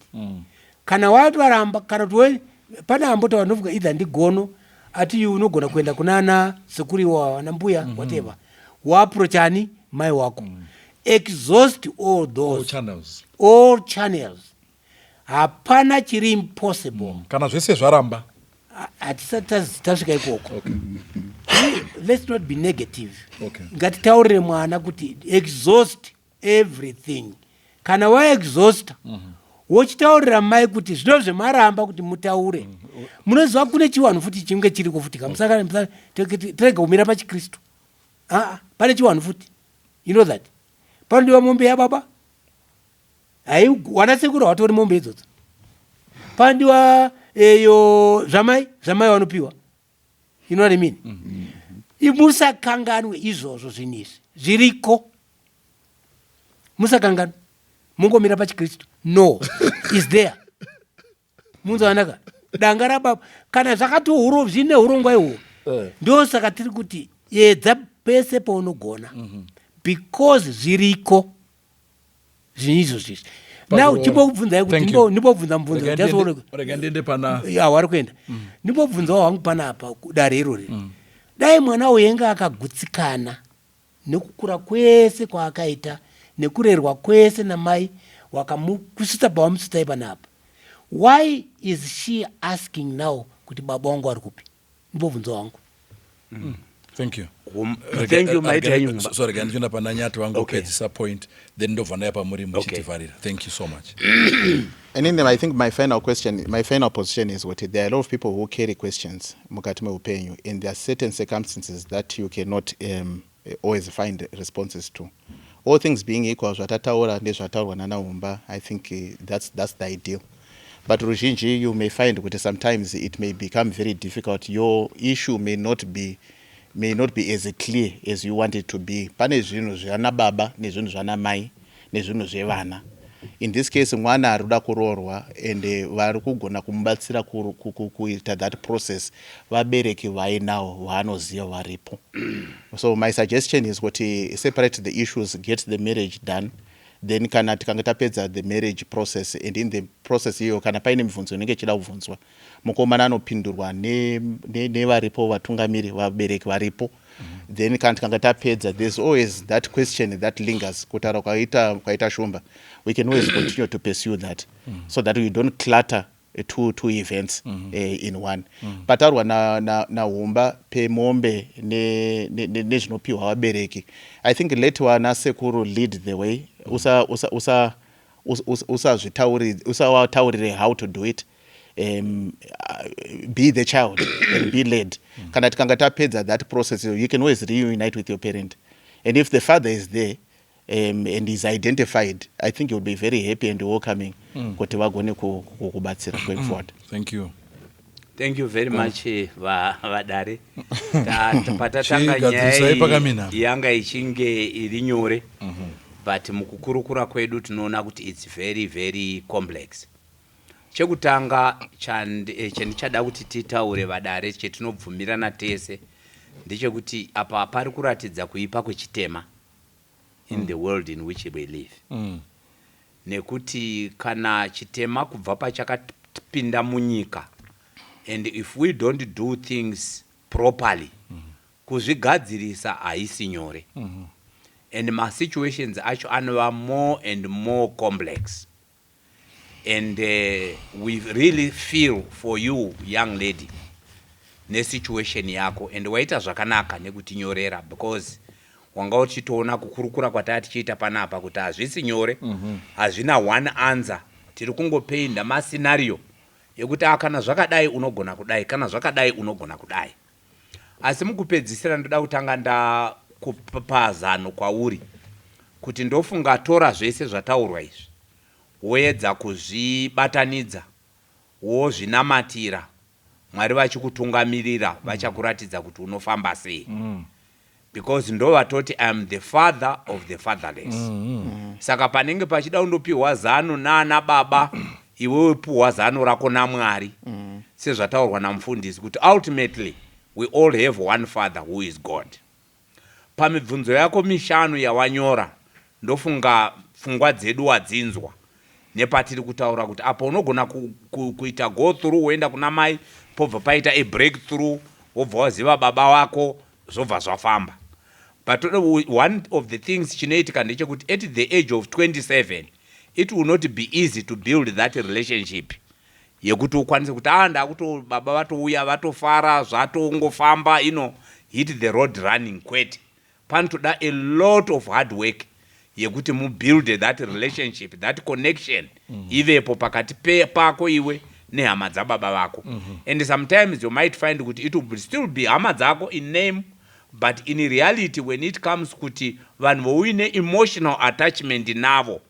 Speaker 2: Kana watoramba, kana kuti pane ambotaura, ndinofunga either ndigono ati iwe unogona kuenda kunana sekuru iwawa, ana mbuya, whatever, waapproachani mai wako. Exhaust all those
Speaker 1: all channels.
Speaker 2: All channels. Hapana chiri impossible.
Speaker 1: Kana zvese zvaramba.
Speaker 2: Hatisati tasvika ikoko. Let's not be negative. Ngatitaurire mwana kuti exhaust everything. Kana waexhausta, wochitaurira mai kuti zvino zvemaramba kuti mutaure. Munoziva kune chiwanhu futi chinge chiriko futi ka. Tirege kumira pachikristu. Aa, pane chiwanhu futi, you know that panodiwa mombe yababa. Hai, wana sekuru hawatori mombe idzodzo. Panodiwa eyo zvamai, zvamai vanopiwa, you know what I mean? Musakanganwe izvozvo. Zvinhu izvi zviriko, musakanganwe. Mungomira pachikristu, no, is there. Munzwanaka danga rababa kana zvakatohuro zvine urongwa ihwo. Ndosaka tiri kuti edza pese paunogona, because zviriko zvinhu izvozvo izvi. Now
Speaker 1: Pakuroora.
Speaker 2: chimbobvunzai kuti
Speaker 1: Thank you.
Speaker 2: Ndimbobvunza mubvunzo.
Speaker 1: Rega rega ndiende pana
Speaker 2: Ya, wari kuenda. Ndimbobvunzawo hangu panapa dare irori. Dai mwana uyu enge akagutsikana nekukura kwese kwaakaita, nekurerwa kwese namai wakamukusvitsa pawamusvitsai panapa. Why is she asking now kuti baba wangu ari kupi? Mbobvunzo wangu.
Speaker 1: Thank you.
Speaker 5: Thank you, maita henyu.
Speaker 1: Sorry, regai ndichienda pana Nyati wangu kupedzisa point, then ndobva ndaya pamuri muchitivharira. Thank you so much.
Speaker 4: And in them, I think my final question, my final position is what there are a lot of people who carry questions mukati meupenyu, and there are certain circumstances that you cannot always find responses to. All things being equal, zvatataura nezvataurwa nanaUmba, I think that's the ideal. But ruzhinji, you may find kuti sometimes it may become very difficult. Your issue may not be as clear as you want it to be. Pane zvinhu zvana baba nezvinhu zvana mai nezvinhu zvevana. In this case, mwana ari kuda kuroorwa and vari kugona kumubatsira kuita that process vabereki vainawo vaanoziva varipo. So my suggestion is kuti separate the issues, get the marriage done. Then kana tikanga tapedza the marriage process, and in the process iyoyo kana paine mibvunzo inenge ichida kubvunzwa, mukomana anopindurwa nevaripo vatungamiri, vabereki varipo. Then kana tikanga tapedza, there's always that question that lingers. Kutaura kwaita Shumba, we can always continue to pursue that so that we don't clutter two events in one. Pataurwa naHumba pemombe nezvinopiwa vabereki, I think let vana sekuru lead the way. Usazvitauri, usavataurire how to do it. Be the child and be led. Kana tikanga tapedza that process, you can always reunite with your parent, and if the father is there and is identified, I think he will be very happy and welcoming kuti vagone kukubatsira going forward.
Speaker 1: Thank you.
Speaker 5: Thank you very much, vadare. Patatanga
Speaker 1: Chigadzirisai
Speaker 5: nyaya
Speaker 1: pakamina.
Speaker 5: iyi yanga ichinge iri nyore, but mukukurukura kwedu tinoona kuti it's very, very complex. Chekutanga chandichada kuti titaure, vadare, chetinobvumirana tese ndechekuti apa pari kuratidza kuipa kwechitema in the world in which we live, nekuti kana chitema kubva pachakapinda munyika, and if we don't do things properly, kuzvigadzirisa haisi nyore, and masituations acho anova more and more complex. And we really feel for you, young lady, nesituation yako, and waita zvakanaka nekutinyorera, because wanga uchitoona kukurukura kwataa tichiita panapa kuti hazvisi nyore, hazvina one answer. Tiri kungopeinda mascenario ekuti a kana zvakadai unogona kudai, kana zvakadai unogona kudai. Asi mukupedzisira ndoda kutanga ndakupa zano kwauri kuti ndofunga tora zvese zvataurwa izvi, woedza kuzvibatanidza, wozvinamatira, Mwari vachikutungamirira, vachakuratidza kuti unofamba sei, because ndo vatoti, "I am the father of the fatherless." Saka panenge pachida kundopiwa zano naana baba, iwewe puhwa zano rako naMwari, sezvataurwa namufundisi kuti ultimately we all have one father who is God. Pamibvunzo yako mishanu yawanyora, ndofunga pfungwa dzedu wadzinzwa nepatiri kutaura kuti apo unogona kuita go through, woenda kuna mai, pobva paita a breakthrough, wobva waziva baba wako, zvobva zvafamba. But one of the things chinoitika ndechekuti at the age of 27 it will not be easy to build that relationship yekuti ukwanise kuti a ndakuto baba vatouya, vatofara, zvatongofamba, hit the road running. Kwete, panotoda a lot of hard work yekuti mubuild that relationship, that connection ivepo pakati pako iwe nehama dzababa vako. And sometimes you might find kuti it will still be hama dzako in name, but in reality, when it comes kuti vanhu vouine emotional attachment navo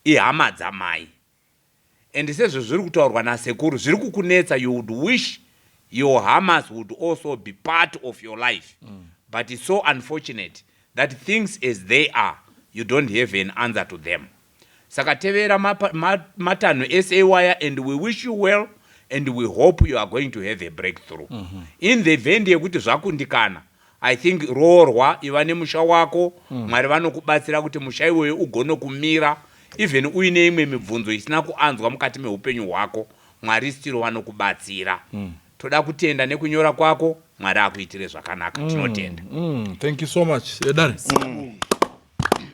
Speaker 5: ihama dzamai, and sezvo zviri kutaurwa nasekuru zviri kukunetsa, you would wish your hamas would also be part of your life, but it's so unfortunate that things as they are, you don't have an answer to them. Saka tevera matanho ese iwaya, and we wish you well and we hope you are going to have a breakthrough. In the event yekuti zvakundikana, I think roorwa, iva nemusha wako. Mwari vanokubatsira kuti musha iwoyo ugone kumira. Even uine imwe mibvunzo isina kuanzwa mukati meupenyu hwako, Mwari still vanokubatsira. Toda kutenda nekunyora kwako. Mwari akuitire zvakanaka. Tinotenda.
Speaker 1: Thank you so much, Edare.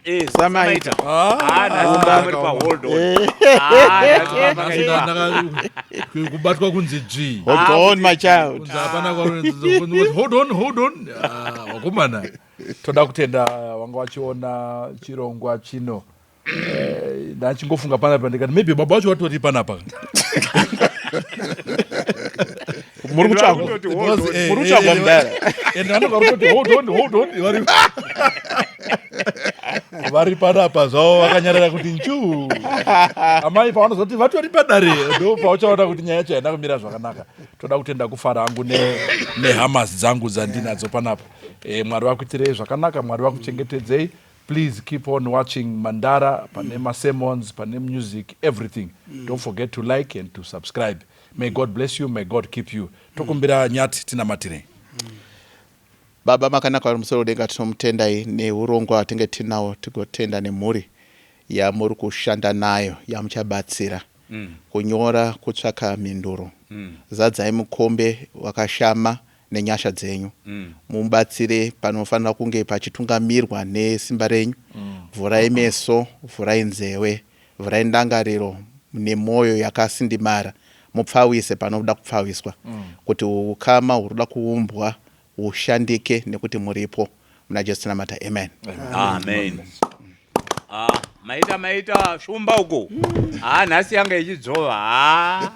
Speaker 5: Eh,
Speaker 4: Samaita.
Speaker 5: Samaita. Ah, nhasi
Speaker 1: Ah,
Speaker 5: muri pa hold on. Ah, nhasi
Speaker 1: Nhasi
Speaker 5: makaipa.
Speaker 1: kubatwa kunzi dzvi.
Speaker 4: Hold on, my child.
Speaker 1: Kunzi hapana hold on, hold on. Ah, wakomana, toda kutenda vanga vachiona chirongwa chino. Ndachingofunga panapa ndikati maybe baba vacho vatori panapa.
Speaker 4: Muri kutsvagwa.
Speaker 5: Kutoti hold on.
Speaker 4: Muri kutsvagwa, mudhara.
Speaker 1: And vanonga vari kutoti hold on, hold on, vari panapa zvavo vakanyarara kuti nchu. Amai pavanozoti vatori padare, ndo pauchaona kuti nyaya yacho haina kumira zvakanaka. Toda kutenda kufara hangu nehamas dzangu dzandinadzo panapa. Mwari vakuitirei zvakanaka, Mwari vakuchengetedzei. Please keep on watching Mandara. Pane masermons, pane music, everything. Don't forget to like and to subscribe. May God bless you, may God keep you. Tokumbira Nyati tinamatirei.
Speaker 4: Baba makanaka vari musoro denga, tinomutendai neurongwa hwatinge tinawo. Tigotenda nemhuri yamuri kushanda nayo, yamuchabatsira kunyora, kutsvaka mhinduro. Zadzai mukombe wakashama nenyasha dzenyu. Mubatsire panofanira kunge pachitungamirwa nesimba renyu. Vhurai meso, vhurai nzeve, vhurai ndangariro nemwoyo yakasindimara. Mupfawise panoda kupfawiswa, kuti ukama huri kuda kuumbwa hushandike nekuti muripo. Muna Jesu tinamata, amen.
Speaker 5: Amen. Ah, maita, maita shumba uko. Ah, nhasi yanga ichidzvova. Ah.